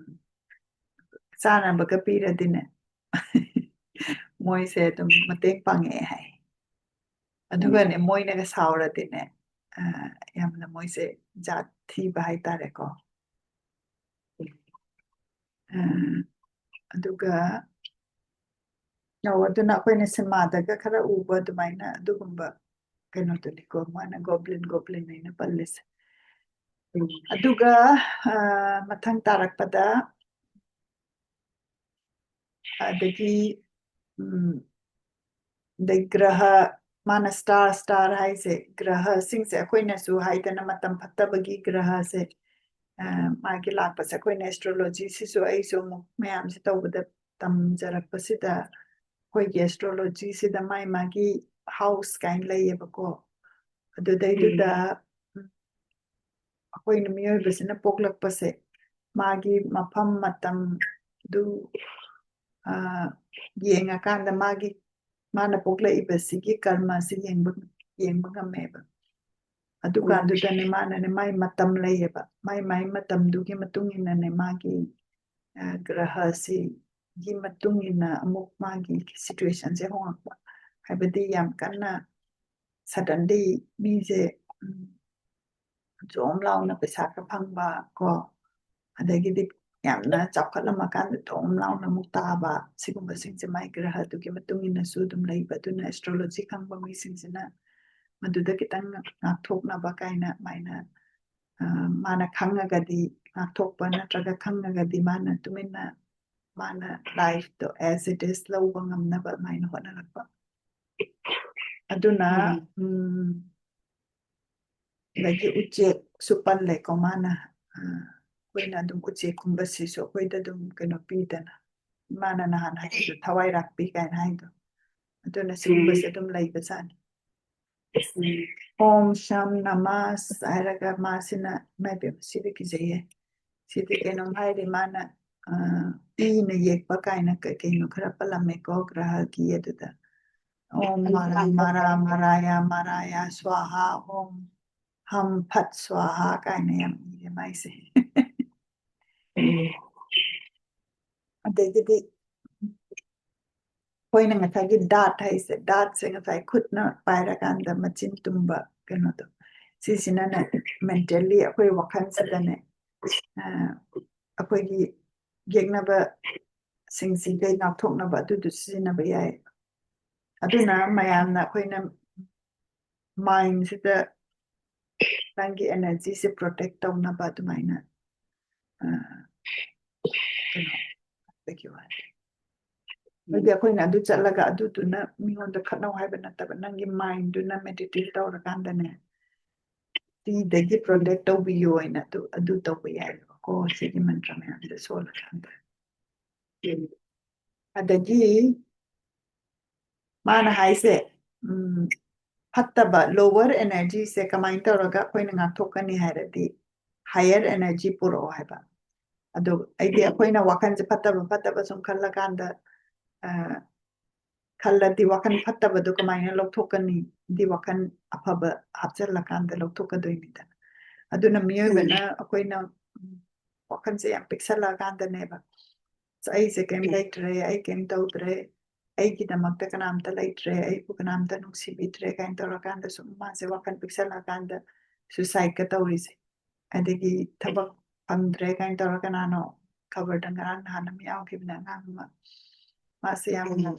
ꯆꯥꯅꯕꯒ ꯄꯤꯔꯗꯤꯅꯦ, ꯃꯣꯏꯁꯦ ꯑꯗꯨꯝ ꯃꯇꯦꯡ ꯄꯥꯡꯉꯛꯑꯦ ꯍꯥꯏ꯫ ꯑꯗꯨꯒꯅꯦ, ꯃꯣꯏꯅꯒ ꯁꯥꯎꯔꯗꯤꯅꯦ, ꯑ, ꯌꯥꯝꯅ ꯃꯣꯏꯁꯦ ꯖꯥꯠ ꯊꯤꯕ ꯍꯥꯏꯇꯥꯔꯦꯀꯣ꯫ ꯑ, ꯑꯗꯨꯒ, ꯑꯣ, ꯑꯗꯨꯅ ꯑꯩꯈꯣꯏꯅ ꯁꯤꯅꯦꯃꯥꯗꯒ ꯈꯔ ꯎꯕ ꯑꯗꯨꯃꯥꯏꯅ ꯑꯗꯨꯒꯨꯝꯕ ꯀꯩꯅꯣꯗꯨꯅꯤꯀꯣ, ꯃꯥꯅ ꯒꯣꯕ꯭ꯂꯤꯟ, ꯒꯣꯕ꯭ꯂꯤꯟ ꯍꯥꯏꯅ ꯄꯜꯂꯤꯁꯦ꯫ ꯑꯗꯨꯒ, ꯑ, ꯃꯊꯪ ꯇꯥꯔꯛꯄꯗ, ꯑꯗꯒꯤ, ꯎꯝ, ꯑꯗꯩ ꯒ꯭ꯔꯍ, ꯃꯥꯅ star, star ꯍꯥꯏꯁꯦ, ꯒ꯭ꯔꯍꯁꯤꯡꯁꯦ ꯑꯩꯈꯣꯏꯅꯁꯨ ꯍꯥꯏꯗꯅ ꯃꯇꯝ ꯐꯠꯇꯕꯒꯤ ꯒ꯭ꯔꯍꯁꯦ, ꯑ, ꯃꯥꯒꯤ ꯂꯥꯛꯄꯁꯦ ꯑꯩꯈꯣꯏꯅ astrologyꯁꯤꯁꯨ ꯑꯩꯁꯨ ꯑꯃꯨꯛ ꯃꯌꯥꯝꯁꯦ ꯇꯧꯕꯗ ꯇꯝꯖꯔꯛꯄꯁꯤꯗ ꯑꯩꯈꯣꯏꯒꯤ astrologyꯁꯤꯗ ꯃꯥꯏ ꯃꯥꯒꯤ house ꯀꯥꯏꯅ ꯂꯩꯌꯦꯕꯀꯣ꯫ ꯑꯗꯨꯗꯩꯗꯨꯗ, ꯎꯝ, ꯑꯩꯈꯣꯏꯅ ꯃꯤꯑꯣꯏꯕꯁꯤꯅ ꯄꯣꯛꯂꯛꯄꯁꯦ ꯃꯥꯒꯤ ꯃꯐꯝ ꯃꯇꯝꯗꯨ, ꯑ, ꯌꯦꯡꯉꯀꯥꯟꯗ ꯃꯥꯒꯤ, ꯃꯥꯅ ꯄꯣꯛꯂꯛꯏꯕꯁꯤꯒꯤ ꯀꯔꯃꯁꯤ ꯌꯦꯡꯕ, ꯌꯦꯡꯕ ꯉꯝꯃꯦꯕ꯫ ꯑꯗꯨꯀꯥꯟꯗꯨꯗꯅꯦ ꯃꯥꯅꯅꯦ ꯃꯥꯏ ꯃꯇꯝ ꯂꯩꯌꯦꯕ, ꯃꯥꯏ ꯃꯥꯏ ꯃꯇꯝꯗꯨꯒꯤ ꯃꯇꯨꯡ ꯏꯟꯅꯅꯦ ꯃꯥꯒꯤ, ꯑ, ꯒ꯭ꯔꯍꯁꯤꯒꯤ ꯃꯇꯨꯡ ꯏꯟꯅ ꯑꯃꯨꯛ ꯃꯥꯒꯤ situationꯁꯦ ꯍꯣꯡꯉꯛꯄ꯫ ꯍꯥꯏꯕꯗꯤ ꯌꯥꯝ ꯀꯟꯅ suddenly ꯃꯤꯁꯦ, ꯎꯝ, ꯖꯣꯝ ꯂꯥꯎꯅ ꯄꯩꯁꯥ ꯈꯔ ꯐꯪꯕ ꯀꯣ, ꯑꯗꯒꯤꯗꯤ ꯌꯥꯝꯅ ꯆꯥꯎꯈꯠꯂꯝꯃꯀꯥꯟꯗ ꯖꯣꯝ ꯂꯥꯎꯅ ꯑꯃꯨꯛ ꯇꯥꯕ, ꯁꯤꯒꯨꯝꯕꯁꯤꯡꯁꯦ ꯃꯥꯏ ꯒ꯭ꯔꯍꯗꯨꯒꯤ ꯃꯇꯨꯡ ꯏꯟꯅꯁꯨ ꯑꯗꯨꯝ ꯂꯩꯕ꯫ ꯑꯗꯨꯅ astrology ꯈꯪꯕ ꯃꯤꯁꯤꯡꯁꯤꯅ ꯃꯗꯨꯗ ꯈꯤꯇꯪ ꯉꯥꯛꯊꯣꯛꯅꯕ ꯀꯥꯏꯅ ꯑꯗꯨꯃꯥꯏꯅ, ꯑ, ꯃꯥꯅ ꯈꯪꯉꯒꯗꯤ ꯉꯥꯛꯊꯣꯛꯄ, ꯅꯠꯇ꯭ꯔꯒ ꯈꯪꯉꯒꯗꯤ ꯃꯥꯅ ꯇꯨꯃꯤꯟꯅ ꯃꯥꯅ lifeꯇꯣ as it is ꯂꯧꯕ ꯉꯝꯅꯕ ꯑꯗꯨꯃꯥꯏꯅ ꯍꯣꯠꯅꯔꯛꯄ꯫ ꯑꯗꯨꯅ, ꯎꯝ, ꯑꯗꯒꯤ ꯎꯆꯦꯛꯁꯨ ꯄꯜꯂꯦꯀꯣ ꯃꯥꯅ꯫ ꯑ, ꯑꯩꯈꯣꯏꯅ ꯑꯗꯨꯝ ꯎꯆꯦꯛꯀꯨꯝꯕꯁꯤꯁꯨ ꯑꯩꯈꯣꯏꯗ ꯑꯗꯨꯝ ꯀꯩꯅꯣ ꯄꯤꯗꯅ, ꯏꯃꯥꯅ ꯅꯍꯥꯟ ꯍꯥꯏꯕꯗꯣ, ꯊꯋꯥꯏ ꯔꯥꯛꯄꯤ ꯀꯥꯏꯅ ꯍꯥꯏꯗꯣ꯫ ꯑꯗꯨꯅ ꯁꯤꯒꯨꯝꯕꯁꯦ ꯑꯗꯨꯝ ꯂꯩꯕꯖꯥꯠꯅꯤ꯫ ꯎꯝ꯫ Om Sham Namas ꯍꯥꯏꯔꯒ ꯃꯥꯁꯤꯅ, ꯏꯃꯥ ꯏꯕꯦꯝꯃ, ꯁꯤꯗꯤ ꯀꯤꯖꯩꯌꯦ꯫ ꯁꯤꯗꯤ ꯀꯩꯅꯣꯝ ꯍꯥꯏꯔꯤ ꯃꯥꯅ, ꯑ, ꯏꯅ ꯌꯦꯛꯄ ꯀꯥꯏꯅ ꯀꯩ ꯀꯩꯅꯣ ꯈꯔ ꯄꯜꯂꯝꯃꯦꯀꯣ ꯒ꯭ꯔꯍꯒꯤ ꯑꯗꯨꯗ꯫ Om Mara Mara Maraya Maraya Swaha, Om Ham Phat Swaha ꯀꯥꯏꯅ ꯌꯥꯝ ꯏꯔꯦ ꯃꯥꯏꯁꯦ꯫ ꯑꯗꯒꯤꯗꯤ ꯑꯩꯈꯣꯏꯅ ꯉꯁꯥꯏꯒꯤ dart ꯍꯥꯏꯁꯦ, dartꯁꯦ ꯉꯁꯥꯏ ꯈꯨꯠꯅ ꯄꯥꯏꯔꯀꯥꯟꯗ ꯃꯆꯤꯟ ꯇꯨꯝꯕ ꯀꯩꯅꯣꯗꯣ, ꯁꯤꯁꯤꯅꯅꯦ mentally ꯑꯩꯈꯣꯏ ꯋꯥꯈꯜꯁꯤꯗꯅꯦ, ꯑ, ꯑꯩꯈꯣꯏꯒꯤ ꯌꯦꯛꯅꯕꯁꯤꯡꯁꯤꯗꯩ ꯉꯥꯛꯊꯣꯛꯅꯕ ꯑꯗꯨꯗꯨ ꯁꯤꯖꯤꯟꯅꯕ ꯌꯥꯏ꯫ ꯑꯗꯨꯅ ꯃꯌꯥꯝꯅ ꯑꯩꯈꯣꯏꯅ mindꯁꯤꯗ ꯅꯪꯒꯤ energyꯁꯦ protect ꯇꯧꯅꯕ ꯑꯗꯨꯃꯥꯏꯅ, ꯑ, ꯀꯩꯅꯣ, ꯍꯥꯏꯕꯒꯤ ꯋꯥꯅꯤ꯫ ꯍꯥꯏꯗꯤ ꯑꯩꯈꯣꯏꯅ ꯑꯗꯨ ꯆꯠꯂꯒ ꯑꯗꯨꯗꯨꯅ ꯃꯤꯉꯣꯟꯗ ꯈꯠꯅꯧ ꯍꯥꯏꯕ ꯅꯠꯇꯕ, ꯅꯪꯒꯤ mindꯗꯨꯅ meditate ꯇꯧꯔꯀꯥꯟꯗꯅꯦ, ꯇꯤꯗꯒꯤ protect ꯇꯧꯕꯤꯌꯣ ꯍꯥꯏꯅ ꯑꯗꯨ, ꯑꯗꯨ ꯇꯧꯕ ꯌꯥꯏꯑꯕꯀꯣ, ꯁꯤꯒꯤ ꯃꯟꯇ꯭ꯔ ꯃꯌꯥꯝꯁꯦ ꯁꯣꯜꯂꯀꯥꯟꯗ꯫ ꯑꯗꯒꯤ ꯃꯥꯅ ꯍꯥꯏꯁꯦ, ꯎꯝ, ꯐꯠꯇꯕ lower energyꯁꯦ ꯀꯃꯥꯏꯅ ꯇꯧꯔꯒ ꯑꯩꯈꯣꯏꯅ ꯉꯥꯛꯊꯣꯛꯀꯅꯤ ꯍꯥꯏꯔꯗꯤ, higher energy ꯄꯨꯔꯛꯑꯣ ꯍꯥꯏꯕ꯫ ꯑꯗꯣ ꯑꯩꯗꯤ ꯑꯩꯈꯣꯏꯅ ꯋꯥꯈꯜꯁꯦ ꯐꯠꯇꯕ ꯐꯠꯇꯕ ꯁꯨꯝ ꯈꯜꯂꯀꯥꯟꯗ, ꯑ, ꯈꯜꯂꯗꯤ ꯋꯥꯈꯜ ꯐꯠꯇꯕꯗꯣ ꯀꯃꯥꯏꯅ ꯂꯧꯊꯣꯛꯀꯅꯤ? ꯗꯤ ꯋꯥꯈꯜ ꯑꯐꯕ ꯍꯥꯞꯆꯜꯂꯀꯥꯟꯗ ꯂꯧꯊꯣꯛꯀꯗꯣꯏꯅꯤꯗꯅ꯫ ꯑꯗꯨꯅ ꯃꯤꯑꯣꯏꯕꯅ ꯑꯩꯈꯣꯏꯅ, ꯎꯝ, ꯋꯥꯈꯜꯁꯦ ꯌꯥꯝ ꯄꯤꯛꯁꯜꯂꯛꯑꯀꯥꯟꯗꯅꯦꯕ, "ꯑꯁ, ꯑꯩꯁꯦ ꯀꯩꯝ ꯂꯩꯇ꯭ꯔꯦ, ꯑꯩ ꯀꯩꯝ ꯇꯧꯗ꯭ꯔꯦ, ꯑꯩꯒꯤꯗꯃꯛꯇ ꯀꯅꯥꯝꯇ ꯂꯩꯇ꯭ꯔꯦ, ꯑꯩꯕꯨ ꯀꯅꯥꯝꯇ ꯅꯨꯡꯁꯤꯕꯤꯗ꯭ꯔꯦ" ꯀꯥꯏꯅ ꯇꯧꯔꯀꯥꯟꯗ ꯁꯨꯝ ꯃꯥꯁꯦ ꯋꯥꯈꯜ ꯄꯤꯛꯁꯜꯂꯛꯑꯀꯥꯟꯗ suicideꯀ ꯇꯧꯔꯤꯁꯦ꯫ ꯑꯗꯒꯤ ꯊꯕꯛ ꯐꯪꯗ꯭ꯔꯦ ꯀꯥꯏꯅ ꯇꯧꯔꯒ ꯀꯅꯥꯅꯣ ꯈꯕꯔꯗ ꯉꯔꯥꯡ ꯅꯍꯥꯟ ꯑꯃ ꯌꯥꯎꯈꯤꯕꯅꯦ, ꯑꯉꯥꯡ ꯑꯃ, ꯃꯥꯁꯦ ꯌꯥꯝꯅ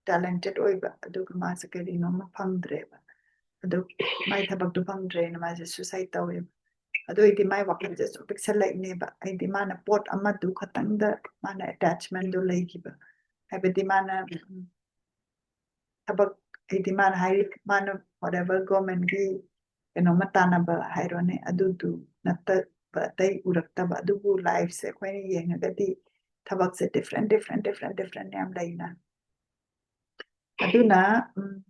talented ꯑꯣꯏꯕ, ꯑꯗꯨꯒ ꯃꯥꯁꯦ ꯀꯔꯤꯅꯣ ꯑꯃ ꯐꯪꯗ꯭ꯔꯦꯕ, ꯑꯗꯨ ꯃꯥꯏ ꯊꯕꯛꯇꯣ ꯐꯪꯗ꯭ꯔꯦꯅ ꯃꯥꯁꯦ suicide ꯇꯧꯋꯦꯕ꯫ ꯑꯗꯨ ꯑꯣꯏꯗꯤ ꯃꯥꯏ ꯋꯥꯈꯜꯁꯦ ꯁꯨꯝ ꯄꯤꯛꯁꯜꯂꯛꯏꯅꯦꯕ, ꯍꯥꯏꯗꯤ ꯃꯥꯅ ꯄꯣꯠ ꯑꯃꯗꯨ ꯈꯛꯇꯪꯗ ꯃꯥꯅ attachmentꯗꯣ ꯂꯩꯈꯤꯕ, ꯍꯥꯏꯕꯗꯤ ꯃꯥꯅ, ꯎꯝ, ꯊꯕꯛ, ꯍꯥꯏꯗꯤ ꯃꯥꯅ ꯍꯥꯏꯔꯤ, ꯃꯥꯅ whatever governmentꯀꯤ ꯀꯩꯅꯣꯝꯃ ꯇꯥꯟꯅꯕ ꯍꯥꯏꯔꯣꯅꯦ, ꯑꯗꯨꯗꯨ ꯅꯠꯇꯕ ꯑꯇꯩ ꯎꯔꯛꯇꯕ, ꯑꯗꯨꯕꯨ lifeꯁꯦ ꯑꯩꯈꯣꯏꯅ ꯌꯦꯡꯉꯒꯗꯤ ꯊꯕꯛꯁꯦ different, different, different, different ꯌꯥꯝ ꯂꯩꯅ꯫ ꯑꯗꯨꯅ, ꯎꯝ,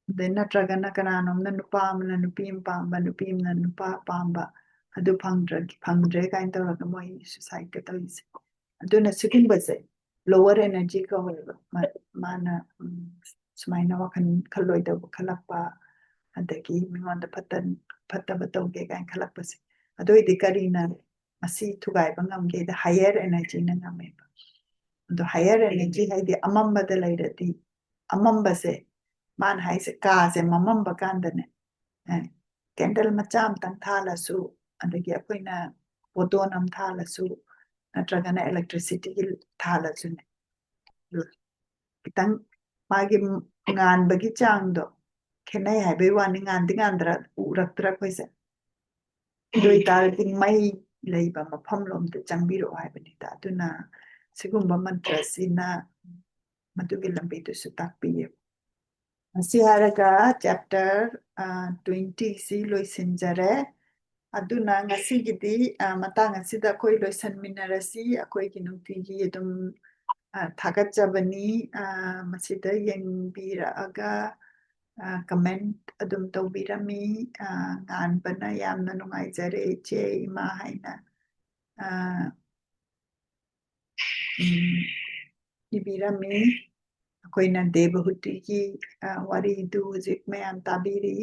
ꯑꯗꯩ ꯅꯠꯇ꯭ꯔꯒꯅ ꯀꯅꯥꯅꯣꯝꯅ ꯅꯨꯄꯥ ꯑꯃꯅ ꯅꯨꯄꯤ ꯑꯃ ꯄꯥꯝꯕ, ꯅꯨꯄꯤ ꯑꯃꯅ ꯅꯨꯄꯥ ꯄꯥꯝꯕ, ꯑꯗꯨ ꯐꯪꯗ꯭ꯔ-, ꯐꯪꯗ꯭ꯔꯦ ꯀꯥꯏꯅ ꯇꯧꯔꯒ ꯃꯣꯏ suicideꯀ ꯇꯧꯔꯤꯁꯦ꯫ ꯑꯗꯨꯅ ꯁꯤꯒꯨꯝꯕꯁꯦ lower energy ꯀꯧꯋꯦꯕ꯫ ꯃꯥ-, ꯃꯥꯅ, ꯎꯝ, ꯁꯨꯃꯥꯏꯅ ꯋꯥꯈꯜ ꯈꯜꯂꯣꯏꯗꯕ ꯈꯜꯂꯛꯄ, ꯑꯗꯒꯤ ꯃꯤꯉꯣꯟꯗ ꯐꯠꯇ-, ꯐꯠꯇꯕ ꯇꯧꯒꯦ ꯀꯥꯏꯅ ꯈꯜꯂꯛꯄꯁꯦ꯫ ꯑꯗꯨ ꯑꯣꯏꯗꯤ ꯀꯔꯤꯅ ꯃꯁꯤ ꯊꯨꯒꯥꯏꯕ ꯉꯝꯒꯦꯗ higher energyꯅ ꯉꯝꯃꯦꯕ꯫ ꯑꯗꯣ higher energy ꯍꯥꯏꯗꯤ ꯑꯃꯝꯕꯗ ꯂꯩꯔꯗꯤ, ꯑꯃꯝꯕꯁꯦ, ꯃꯥꯅ ꯍꯥꯏꯁꯦ ꯀꯥꯁꯦ ꯃꯃꯝꯕ ꯀꯥꯟꯗꯅꯦ, ꯑꯦ, candle ꯃꯆꯥ ꯑꯃꯇꯪ ꯊꯥꯜꯂꯁꯨ, ꯑꯗꯒꯤ ꯑꯩꯈꯣꯏꯅ ꯕꯣꯇꯣꯟ ꯑꯃ ꯊꯥꯜꯂꯁꯨ, ꯅꯠꯇ꯭ꯔꯒꯅ electricityꯒꯤ ꯊꯥꯜꯂꯁꯨꯅꯦ, ꯈꯤꯇꯪ ꯃꯥꯒꯤ ꯉꯥꯟꯕꯒꯤ ꯆꯥꯡꯗꯣ ꯈꯦꯠꯅꯩ ꯍꯥꯏꯕꯩ ꯋꯥꯅꯤ, ꯉꯥꯟꯗꯤ ꯉꯥꯟꯗ꯭ꯔꯥ, ꯎꯔꯛꯇ꯭ꯔꯥ ꯑꯩꯈꯣꯏꯁꯦ? ꯑꯗꯨ ꯑꯣꯏꯇꯥꯔꯗꯤ ꯃꯩ ꯂꯩꯕ ꯃꯐꯝ ꯂꯣꯝꯗ ꯆꯪꯕꯤꯔꯛꯑꯣ ꯍꯥꯏꯕꯅꯤꯗ꯫ ꯑꯗꯨꯅ ꯁꯤꯒꯨꯝꯕ ꯃꯟꯇ꯭ꯔꯁꯤꯅ ꯃꯗꯨꯒꯤ ꯂꯝꯕꯤꯗꯨꯁꯨ ꯇꯥꯛꯄꯤꯌꯨ꯫ ꯃꯁꯤ ꯍꯥꯏꯔꯒ ꯆꯦꯞꯇꯔ ꯇ꯭ꯋꯦꯟꯇꯤꯁꯤ ꯂꯣꯏꯁꯤꯟꯖꯔꯦ꯫ ꯑꯗꯨꯅ ꯉꯁꯤꯒꯤꯗꯤ ꯑ, ꯃꯇꯥꯡ ꯑꯁꯤꯗ ꯑꯩꯈꯣꯏ ꯂꯣꯏꯁꯟꯃꯤꯟꯅꯔꯁꯤ꯫ ꯑꯩꯈꯣꯏꯒꯤ ꯅꯨꯡꯇꯤꯒꯤ ꯑꯗꯨꯝ ꯑ, ꯊꯥꯒꯠꯆꯕꯅꯤ꯫ ꯑ, ꯃꯁꯤꯗ ꯌꯦꯡꯕꯤꯔꯛꯑꯒ ꯀꯃꯦꯟ ꯑꯗꯨꯝ ꯇꯧꯕꯤꯔꯝꯃꯤ꯫ ꯑ, ꯉꯥꯟꯕꯅ ꯌꯥꯝꯅ ꯅꯨꯡꯉꯥꯏꯖꯔꯦ ꯏꯆꯦ ꯏꯃꯥ ꯍꯥꯏꯅ ꯑ, ꯎꯝ, ꯏꯕꯤꯔꯝꯃꯤ꯫ ꯑꯩꯈꯣꯏꯅ ꯗꯦꯕꯍꯨꯇꯤꯒꯤ ꯑ, ꯋꯥꯔꯤꯗꯨ ꯍꯧꯖꯤꯛ ꯃꯌꯥꯝ ꯇꯥꯕꯤꯔꯤ꯫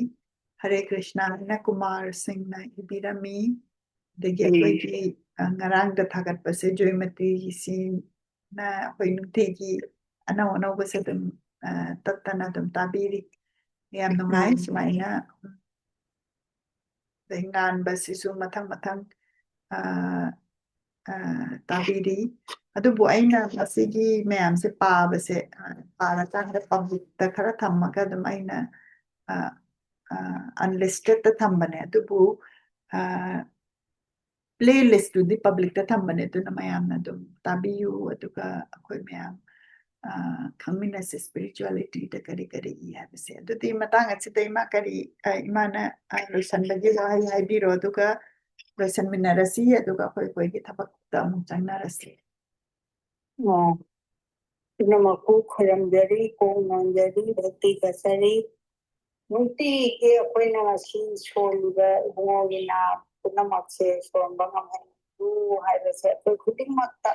ꯍꯔꯦ ꯀ꯭ꯔꯤꯁꯅ ꯍꯥꯏꯅ ꯀꯨꯃꯥꯔ ꯁꯤꯡꯅ ꯏꯕꯤꯔꯝꯃꯤ꯫ ꯑꯗꯒꯤ ꯎꯝ꯫ ꯑꯩꯈꯣꯏꯒꯤ ꯑ, ꯉꯔꯥꯡꯗ ꯊꯥꯒꯠꯄꯁꯦ ꯖꯣꯏꯃꯇꯤꯒꯤ ꯁꯤꯅ ꯑꯩꯈꯣꯏ ꯅꯨꯡꯇꯤꯒꯤ ꯑꯅꯧ ꯑꯅꯧꯕꯁꯦ ꯑꯗꯨꯝ ꯑ, ꯇꯠꯇꯅ ꯑꯗꯨꯝ ꯇꯥꯕꯤꯔꯤ꯫ ꯌꯥꯝ ꯅꯨꯡꯉꯥꯏ ꯎꯝ꯫ ꯁꯨꯃꯥꯏꯅ ꯑꯗꯩ ꯉꯥꯟꯕꯁꯤꯁꯨ ꯃꯊꯪ ꯃꯊꯪ ꯑ, ꯑ, ꯇꯥꯕꯤꯔꯤ꯫ ꯑꯗꯨꯕꯨ ꯑꯩꯅ ꯃꯁꯤꯒꯤ ꯃꯌꯥꯝꯁꯦ ꯄꯥꯕꯁꯦ ꯑ, ꯄꯥꯔꯀꯥꯟꯗ ꯄꯕ꯭ꯂꯤꯛꯇ ꯈꯔ ꯊꯝꯃꯒ ꯑꯗꯨꯝ ꯑꯩꯅ ꯑꯟꯂꯤꯁꯇꯦꯠꯇ ꯊꯝꯕꯅꯦ꯫ ꯑꯗꯨꯕꯨ ꯄ꯭ꯂꯦ ꯂꯤꯁꯇꯨꯗꯤ ꯄꯕ꯭ꯂꯤꯛꯇ ꯊꯝꯕꯅꯦ꯫ ꯑꯗꯨꯅ ꯃꯌꯥꯝꯅ ꯑꯗꯨꯝ ꯇꯥꯕꯤꯌꯨ꯫ ꯑꯗꯨꯒ ꯑꯩꯈꯣꯏ ꯃꯌꯥꯝ ꯑ, ꯈꯪꯃꯤꯟꯅꯁꯤ ꯁ꯭ꯄꯤꯔꯤꯆꯨꯋꯦꯂꯤꯇꯤꯗ ꯀꯔꯤ ꯀꯔꯤ ꯏ ꯍꯥꯏꯕꯁꯦ꯫ ꯑꯗꯨꯗꯤ ꯃꯇꯥꯡ ꯑꯁꯤꯗ ꯏꯃꯥ ꯀꯔꯤ ꯑ, ꯏꯃꯥꯅ ꯑ, ꯂꯣꯏꯁꯟꯕꯒꯤ ꯋꯥꯍꯩ ꯍꯥꯏꯕꯤꯔꯣ꯫ ꯑꯗꯨꯒ ꯂꯣꯏꯁꯟꯃꯤꯟꯅꯔꯁꯤ꯫ ꯑꯗꯨꯒ ꯑꯩꯈꯣꯏ ꯑꯩꯈꯣꯏꯒꯤ ꯊꯕꯛꯇ ꯑꯃꯨꯛ ꯆꯪꯅꯔꯁꯤ꯫ ꯑꯣ, ꯄꯨꯝꯅꯃꯛꯄꯨ ꯈꯣꯏꯔꯝꯖꯔꯤ, ꯀꯣꯡ ꯅꯣꯟꯖꯔꯤ, ꯚꯛꯇꯤ ꯀꯠꯆꯔꯤ꯫ ꯅꯨꯡꯇꯤꯒꯤ ꯑꯩꯈꯣꯏꯅ ꯉꯁꯤ ꯁꯣꯜꯂꯤꯕ ꯏꯕꯨꯡꯉꯣꯒꯤ ꯅꯥ ꯄꯨꯝꯅꯃꯛꯁꯦ ꯁꯣꯟꯕ ꯉꯝꯍꯟꯕꯤꯌꯨ ꯍꯥꯏꯕꯁꯦ ꯑꯩꯈꯣꯏ ꯈꯨꯗꯤꯡꯃꯛꯇ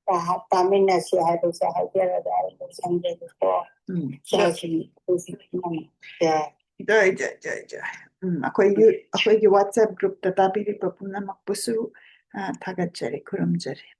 ꯇꯥ-, ꯇꯥꯃꯤꯟꯅꯁꯤ ꯍꯥꯏꯕꯁꯦ ꯍꯥꯏꯖꯔꯒ ꯑꯩ ꯂꯣꯏꯁꯟꯖꯒꯦꯀꯣ꯫ ꯎꯝ꯫ ꯏꯆꯥꯁꯤꯡ ꯑꯩꯈꯣꯏꯁꯤꯡ ꯄꯨꯝꯅꯃꯛ ꯖꯥꯏ꯫ ꯖꯥꯏ, ꯖꯥꯏ, ꯖꯥꯏ, ꯖꯥꯏ꯫ ꯎꯝ, ꯑꯩꯈꯣꯏꯒꯤ ꯑꯩꯈꯣꯏꯒꯤ ꯋꯥꯆꯦꯞ ꯒ꯭ꯔꯨꯞꯇ ꯇꯥꯕꯤꯔꯤꯕ ꯄꯨꯝꯅꯃꯛꯄꯨꯁꯨ ꯑ, ꯊꯥꯒꯠꯆꯔꯤ, ꯈꯨꯔꯨꯝꯖꯔꯤ꯫